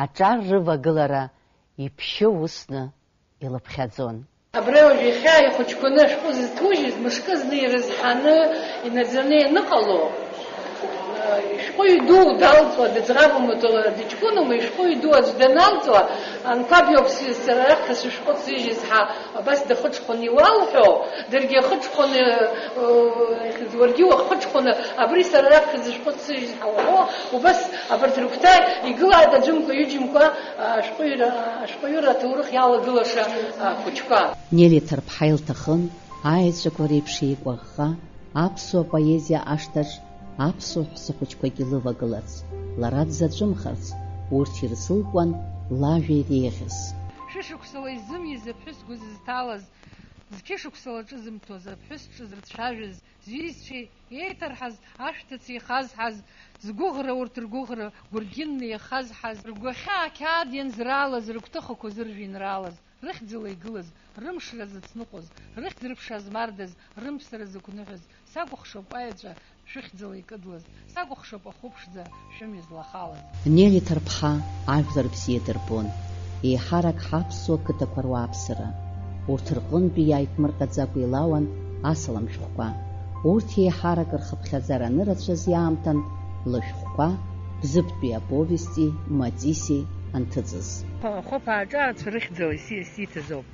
аҿар рывагылара иԥшьоу усны илыԥхьаӡон. Абри уажә иахьа ихәыҷқәаны ашәҟәы зыҭужьыз, мышкы зны ирызҳаны, инаӡаны ианыҟало, э, ишәҟәыҩ ду далҵуа, дыӡӷабума, ду-, дыҷкәынума, ишәҟәыҩ ду аӡә даналҵуа, анқәаб иоуп сҩызцәа раԥхьа сышәҟәы ҭзыжьыз ҳәа, абас дахыҽхәаны иуалҳәо, даргьы ахыҽхәаны, э, уаргьы уахыҽхәаны, абри сара раԥхьа зышәҟәы ҭзыжьыз ҳәа уҳәо, убас абарҭ рыгәҭа игылааит аӡәымкәа, ҩыџьамкәа, ашәҟәыҩҩра, ашәҟәыҩҩра аҭоурых иалагылаша ахәыҷқәа. Нели Ҭарԥҳа илҭахын, аеҵәақәа реиԥш еикәаӷӷа, аԥсуа поезиа ашҭаҿ аԥсуа ҳәсахәыҷқәагьы лывагыларц, лара дзаҵәымхарц, урҭ ирзылкуан лажәа иреиӷьыз. Шәышықәсала изымиз аԥҳәыс гәы зызҭалаз, зқьышықәсала ҿызымҭоз аԥҳәыс ҿы зырцәажәыз, зҩызцәеи еиҭарҳаз, ашәҭыц еихазҳаз, згәыӷра урҭ ргәыӷра гәыргьынны иахазҳаз, ргәахьаа ақьаад ианзраалаз, рыгәҭыхақәа зыржәеинраалаз, рыхьӡала игылаз, рымшра зыцныҟәоз, рыхьӡ-рыԥша змардаз, рымԥсара зықәныҳәаз, сакәыхшоуп аеҵәа шәыхьӡала икыдлаз, сакәыхшоуп ахәы ԥшӡа шәымҩа злахалаз. Нели Ҭарԥҳа ажәлар бзиа дырбон, еиҳарак ҳаԥсуа қыҭақәа руааԥсыра. Урҭ рҟынтәи иааиԥмырҟьаӡакәа илауан асалам шәҟәқәа. Урҭ еиҳарак рхыԥхьаӡара анырацәаз иаамҭан лышәҟәқәа Бзыԥтәи аповести, Матиси анҭыҵыз. Хәаԥаа аҿарацәа рыхьӡала исиҭаз ауп.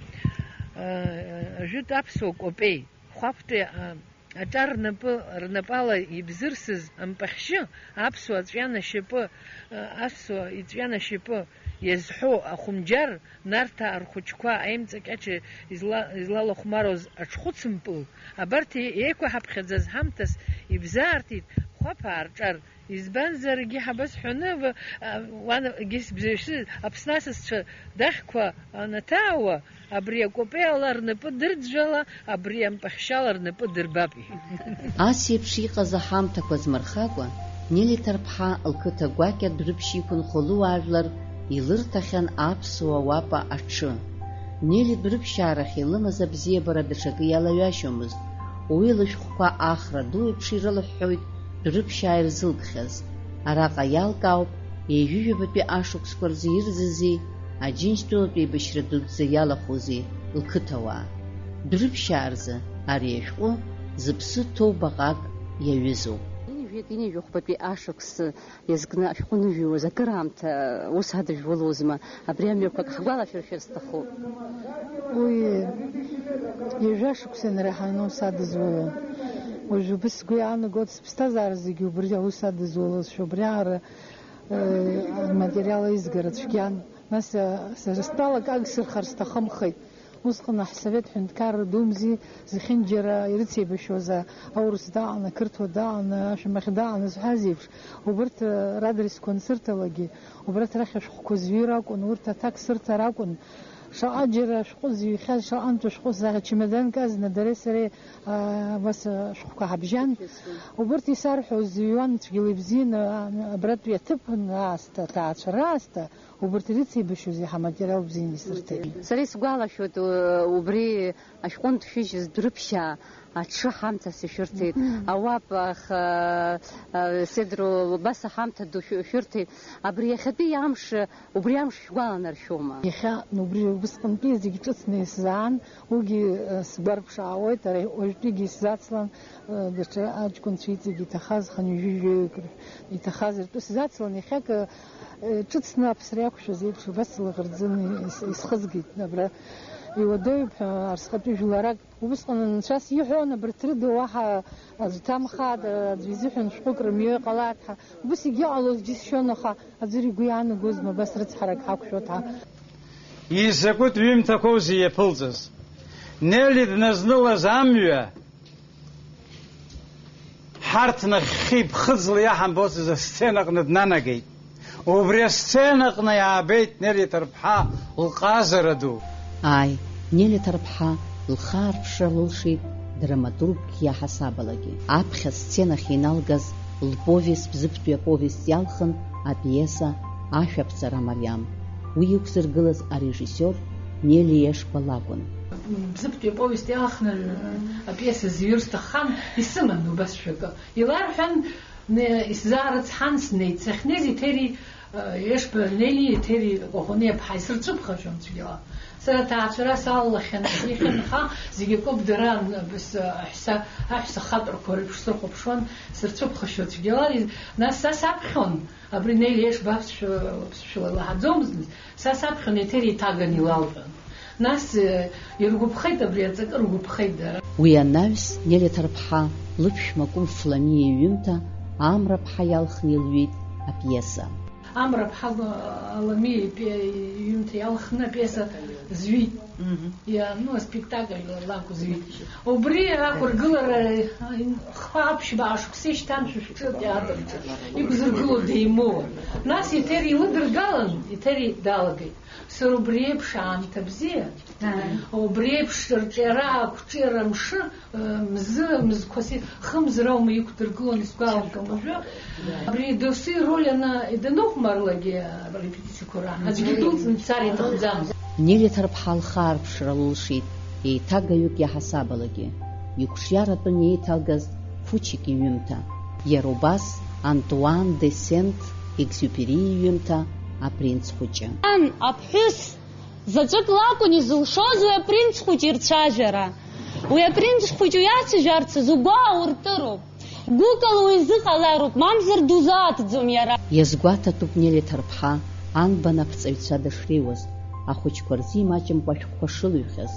Ажәытә аԥсуа кәапеи, хәаԥтәи, а, аҿар рнапы, рнапала ибзырсыз ампахьшьы, аԥсуа ҵәҩан ашьапы, аԥсуа иҵәҩан ашьапы иазҳәо ахәымџьар, Нарҭаа рхәыҷқәа аимҵакьача изла-, излалахәмаруаз аҽхәыцымпыл, абарҭ еиқәаҳаԥхьаӡаз ҳамҭас ибзаарҭеит хәаԥаа рҿар, избанзар, егьи ҳабасҳәаны, в-, а, уан-, егьи сбзышәы-, Аԥсны асасцәа дахьқәа анаҭаауа, абри акәапеи ала рнапы дырӡәӡәала, абри ампахьшьала рнапы дырбап, иҳәеит. Ас еиԥш иҟаз аҳамҭақәа змырхакәа, Нели Ҭарԥҳа лқыҭа гәакьа Дәрыԥшь иқәынхо лыуаажәлар илырҭахьан аԥсуа уапа аҽы. Нели Дәрыԥшьаа рахь илымаз абзиабара даҽакы иалаҩашьомызт. Уи лышәҟәқәа Ахра ду еиԥш ирылыҳәҳәоит Дәрыԥшьаа ирзылкхьаз. Араҟа иалкаауп, ҩажәижәабатәи ашықәсқәа рзы ирӡызи, Аџьынџьтәылатә еибашьра дуӡӡа иалахәузеи лқыҭауаа. Дәрыԥшьаа рзы ари ашәҟәы зыԥсы ҭоу баҟак иаҩызоуп. Ҩажәи жәахәбатәи ашықәс иазкны ашәҟәы ныжәиуаз акыраамҭа ус адыжәуалозма, абри амҩақәак ҳгәалашәыршәар сҭахуп. Уи ҩажәа шықәса инареиҳаны ус адызулон. Уажә убыс сгәы иаанагоит, сыԥсҭазаара зегьы убри аус адызулозшәа, убриаҟара, э, аматериал аизгара цәгьан. Нас, э, сара стәала акы агсырхар сҭахымхеит. Усҟан аҳсовет ҳәынҭқарра думзи, зехьынџьара ирыцеибашьуаз аурыс даҟан, ақырҭуа даҟан, ашәамахь даҟан зҳәаз еиԥш, убарҭ, э, радресқәа ансырҭалакгьы, убарҭ рахь ашәҟәқәа зҩыр акәын, урҭ аҭак сырҭар акәын. Шаҟа џьара ашәҟәы зыҩхьаз, шаҟантә ашәҟәы сзаҳа чемоданк азна дареи сареи, аа, абас ашәҟәқәа ҳабжьан. Убырҭ исарҳәоз зыҩуан цәгьала ибзианы, аа, абратәи аҭыԥ аасҭа, аҭаацәара аасҭа, убырҭ ирыцеибашьоз иаҳа аматериал бзианы исырҭеит. Сара исгәалашәоит, у-, убри ашәҟәы анҭшәыжьыз Дәрыԥшьаа аҽы ҳамҭас ишәырҭеит, мгм, ауап, аха, а, седру убас аҳамҭа ду шәы-, шәырҭеит. Абри иахьатәи амш, убри амш шәгәаланаршәома? Иахьа убри убысҟантәи зегь ҿыцны исзаан, уигьы, э, сгәарԥшаауеит, ара уажәтәигьы исзацлан, э, даҽа аҷкәынцәа иҵегь иҭахаз, хынҩажәи жәаҩык рҳ-, иҭахаз ртәы сзацлан, иахьак, э, ҿыцны аԥсра иақәшәаз еиԥш, убас илаӷырӡын ис-, исхызгеит, абра иуадаҩуп ҳәа, арсҟатәи жәларак. Убысҟан анцәа сиҳәон, абарҭ рыда уаҳа аӡә ҭамхааит, аӡәы изыҳәан шәҟәык рымҩа иҟалааит ҳәа. Убыс егьыҟалоз џьысшьон, аха аӡәыр игәы иаанагозма абас рыцҳарак ҳақәшәоит ҳәа. Изакәытә ҩымҭақәоузеи иаԥылҵаз? Нели дназнылаз амҩа, ҳарҭ нахьхьи ԥхыӡла иаҳамбоз азы асценаҟны днанагеит. Убри асценаҟны иаабеит Нели Ҭарԥҳа лҟазара ду. Ааи, Нели Ҭарԥҳа лхаарԥшра лылшеит драматургк иаҳасабалагьы. Аԥхьа асценахь иналгаз лповест, Бзыԥтәи аповест иалхын апиеса Ашәаԥҵара мариам. Уи иқәзыргылаз арежиссиор Нели Ешба лакәын. Бзыԥтәи аповест иалхны апиеса зҩыр сҭаххан, исыман убас шәакы. Иларҳәан, не-, исзаарыцҳан, снеит. Сахьнеиз Еҭери, э, Ешба Нели, Еҭери Коӷониаԥҳа исырцәыԥхашьон цәгьала. Сара аҭаацәара салалахьан, ихьанха, зегь акоуп дара, ан-, бс-, аҳәса, аҳәса хатәрқәа реиԥш срыхәаԥшуан, сырцәыԥхашьо цәгьала. Нас са саԥхьон, абри Нели Ешба аԥсшәа, аԥсшәала илаҳаӡомызт, нас са саԥхьон, Еҭери иҭаганы илалҳәон. Нас, э, иргәаԥхеит абри аҵакы, ргәаԥхеит дара. Уи анаҩс, Нели Ҭарԥҳа лыԥшәма Кәым Фламиа иҩымҭа Амра ԥҳа иалхны илҩит апиеса. Амра ԥҳа Аламиа ипе-, иҩымҭа иалхны апиеса зҩит. Мгм. Иа-, ну, аспектакль лакәу зҩит. Убри ақәыргылара, а, хԥа аԥшьба аашықәса ишьҭан шәышәҿы атеатрҿы. Иқәзыргыло деимоуан. Нас Еҭери илыдыргалан, Еҭери далагеит. Сара убри еиԥш аамҭа бзиа, ааи, убри еиԥш рҿиара, ақәҿиара мшы, э, мзы, мзқәа си-, хымз раума иқәдыргылон, исгәалашәом уажәы. Абри доусы ироль ана-, даныхәмарлагьы, арепетициақәа раан, аӡәгьы дылҵны дцар иҭахӡамызт. Нели Ҭарԥҳа лхаарԥшра лылшеит еиҭагаҩык иаҳасабалагьы. Иқәҿиаратәын еиҭалгаз Фучик иҩымҭа, иара убас Антуан де Сент-Екзиупери иҩымҭа Апринц хәыҷы. Ан, аԥҳәыс, заҵәык лакәын изылшоз уи апринц хәыҷы ирцәажәара. Уи апринц хәыҷы уиацәажәарц азы угәы ауртыроуп. Гәыкала уизыҟалароуп, мамзар дузааҭӡом иара. Иазгәаҭатәуп Нели Ҭарԥҳа анбан аԥҵаҩцәа дышреиуаз, ахәыҷқәа рзы имаҷымкәа ашәҟәқәа шылыҩхьаз,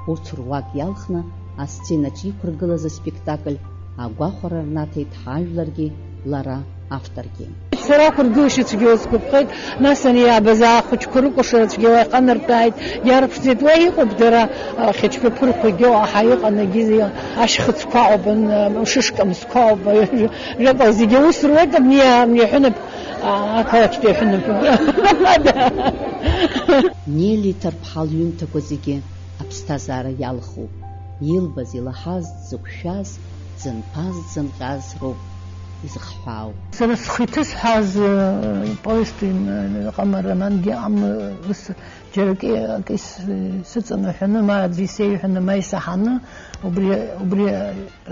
урҭ руак иалхны асценаҿ иқәыргылаз аспектакль агәахәара рнаҭеит ҳажәларгьы, лара авторгьы. Сара ақәыргылашьа цәгьала сгәаԥхеит, нас ани абаза ахәыҷқәа рыкәашара цәгьала иҟанартәааит, иарԥшӡеит, уа иҟоуп дара, а, хьачԥаԥырқәагьы, аҳа иҟанагьы, ашьхыцқәа ауп, ан-, шышкамсқәа ауп, жәаба зегьы аус руеит, абни, абни аҳәынаԥ, а, ақалақьтәи аҳәынаԥ. Нели Ҭарԥҳа лҩымҭақәа зегьы аԥсҭазаара иалхуп, илбаз, илаҳаз, дзықәшәаз, дзынԥаз, дзынҟьаз роуп изыхҳәаау. Сара схы иҭысҳәааз, э, повести, э, ыҟам, романгьы ыҟам, ус џьара акы, акы ис-, сыҵанаҳәаны, ма аӡәы исеиҳәаны, ма исаҳаны, убри, убри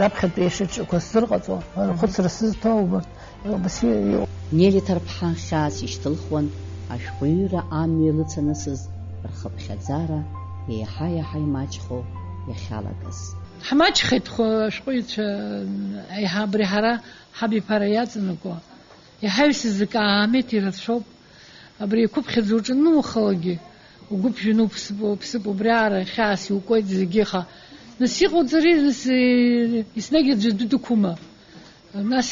раԥхьатәи ашьаҿақәа сзырҟаҵо, хәыцра сызҭо убарҭ. Иҟоуп, ас иҟоуп. Нели Ҭарԥҳа хьаас ишьҭылхуан ашәҟәыҩҩра амҩа лыцанысыз рхыԥхьаӡара еиҳа-еиҳа имаҷхо иахьалагаз. Ҳмаҷхеит хо-, ашәҟәыҩҩцәа, еиҳа абри ҳара ҳабиԥара иаҵанакуа. Иаҳаҩсыз акаамеҭ ирацәоуп. Абри иқәыԥхьаӡо уҿанумхалагьы, угәы ԥжәаны уԥсып, уԥсып, убри аара хьаас иукуеит зегьы, аха нас иҟауҵари, нас, э, еснагь аӡәы дыдықәума? Нас,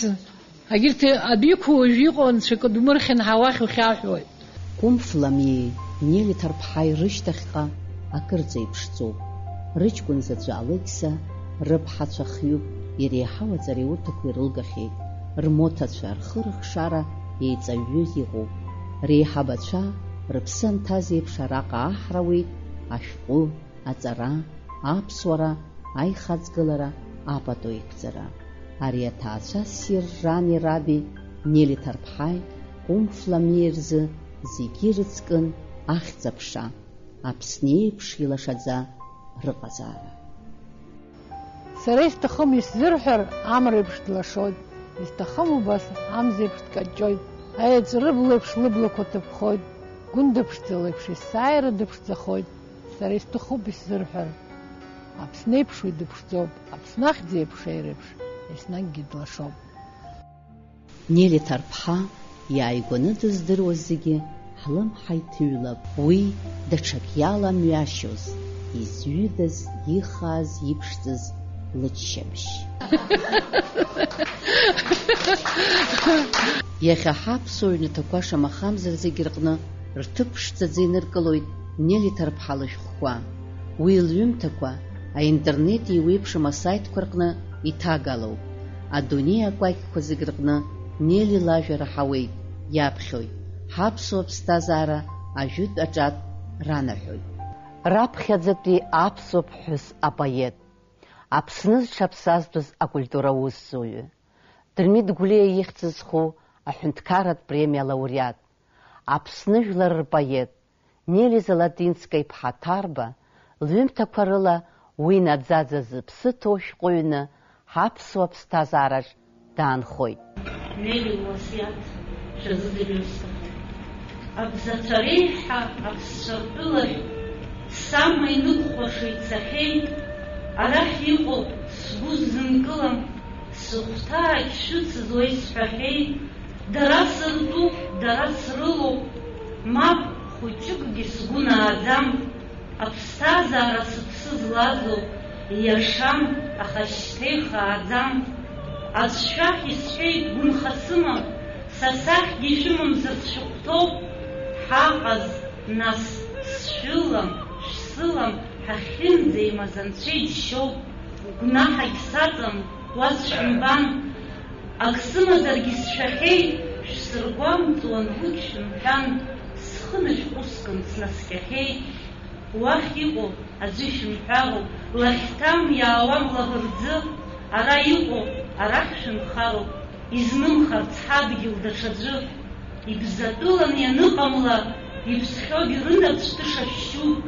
агьырҭ адәиқәа уажә иҟоу анцәа кыдумырхьын ҳәа уахь ухьаҳәуеит. Кәым Фламиеи Нели Ҭарԥҳаи рышьҭахьҟа акырӡа иԥшӡоуп. Рыҷкәын заҵәы Алықьса, рыԥҳацәа хҩуп, иреиҳау аҵараиурҭақәа ирылгахьеит, рмоҭацәа, рхы-рыхшара еиҵаҩҩы иҟоуп. Реиҳабацәа, рыԥсы анҭаз еиԥш араҟа аҳра уеит, ашәҟәы, аҵара, аԥсуара, аихаҵгылара, апату еиқәҵара. Ари аҭаацәа ссир рани раби Нели Ҭарԥҳаи Кәымф Ламиа рзы зегьы ирыцкын ахьӡ-аԥша, Аԥсны еиԥш илашаӡа рыҟазаара. Сара исҭахым исзырҳәар, амреиԥш длашоит, исҭахым убас амзеиԥш дкаҷҷоит, аеҵәрыбла еиԥш лыблақәа ҭыԥхоит, гәында ԥшӡа леиԥш есааира дыԥшӡахоит. Сара исҭахуп исзырҳәар, Аԥсны еиԥш уи дыԥшӡоуп, Аԥсны ахьӡ еиԥш еиреиԥш, еснагьгьы длашоуп. Нели Ҭарԥҳа иааигәаны дыздыруаз зегьы ҳлымҳа иҭыҩлап, уи даҽак иаламҩашьоз, изҩыдаз, ихааз, иԥшӡаз лыччабжь. Иахьа ҳаԥсуа ҩнаҭақәа шамахамзар зегь рҟны рҭыԥ ԥшӡаӡа иныркылоит Нели Ҭарԥҳа лышәҟәқәа. Уи лҩымҭақәа аинтернет еиуеиԥшым асаитқәа рҟны иҭагалоуп. Адунеи акәакьқәа зегь рҟны Нели лажәа раҳауеит, иаԥхьоит, ҳаԥсуа ԥсҭазаара ажәытә аҿатә ранаҳәоит. Раԥхьаӡатәи аԥсуа ԥҳәыс апоет, Аԥсны зҽаԥсазтәыз акультура аусзуҩы, Дырмит Гәлиа ихьӡ зху аҳәынҭқарратә премиа лауреат, Аԥсны жәлар рпоет, Нели Золотинскаиԥҳа Ҭарба лҩымҭақәа рыла уи наӡаӡа зыԥсы ҭоу шәҟәыҩны ҳаԥсуа ԥсҭазаараҿ даанхоит. Нели луасиаҭ шәазыӡырҩыр сҭахуп. Абзацәа реиҳа аԥсцәа ртәылахь сама инықәхәаша ицахьеит, арахь иҟоуп сгәы ззынкылам, сыхәҭаахь шәыцыз уеисҳәахьеит, дара сыртәуп, дара срылоуп, мап, хәыҷыкгьы сгәы нааӡам, аԥсҭазаара сыԥсы злазоуп, иашам, аха шьҭа ихааӡам. Аӡә шәахь исҳәеит, гәынха сымам, са сахьгьы шәымамзарц шәыхәҭоуп, ҳаҟаз, нас, сшәылам, шәсылам, ҳахьынӡеимаз анцәа иџьшьоуп, гәнаҳагь саҵам, уа сшәымбан. Ак сымазаргьы сшәахьеит, шәсыргәамҵуан, уигь шәымҳәан, схы нышәҟәыскын, снаскьахьеит. Уахь иҟоу аӡәы ишәымҳәароуп, лахьҭам иаауам лаӷырӡы, ара иҟоу арахь шәынхароуп, изнымхарц ҳадгьыл даҽаӡәы. Ибзатәыланы ианыҟамла, иԥсхьоугьы рынапцә тыша шәшьуп,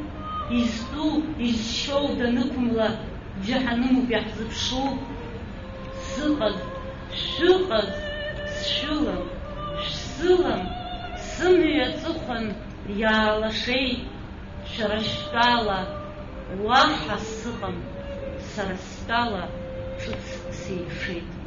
изтәу, изшьоу данықәымла, џьаҳанымуп иаҳзыԥшу. Сыҟаз, шәыҟаз, сшәылам, шәсылам, сымҩа аҵыхәан иаалашеит, шәара шәтәала уаҳа сыҟам, сара стәала ҿыц сеишеит.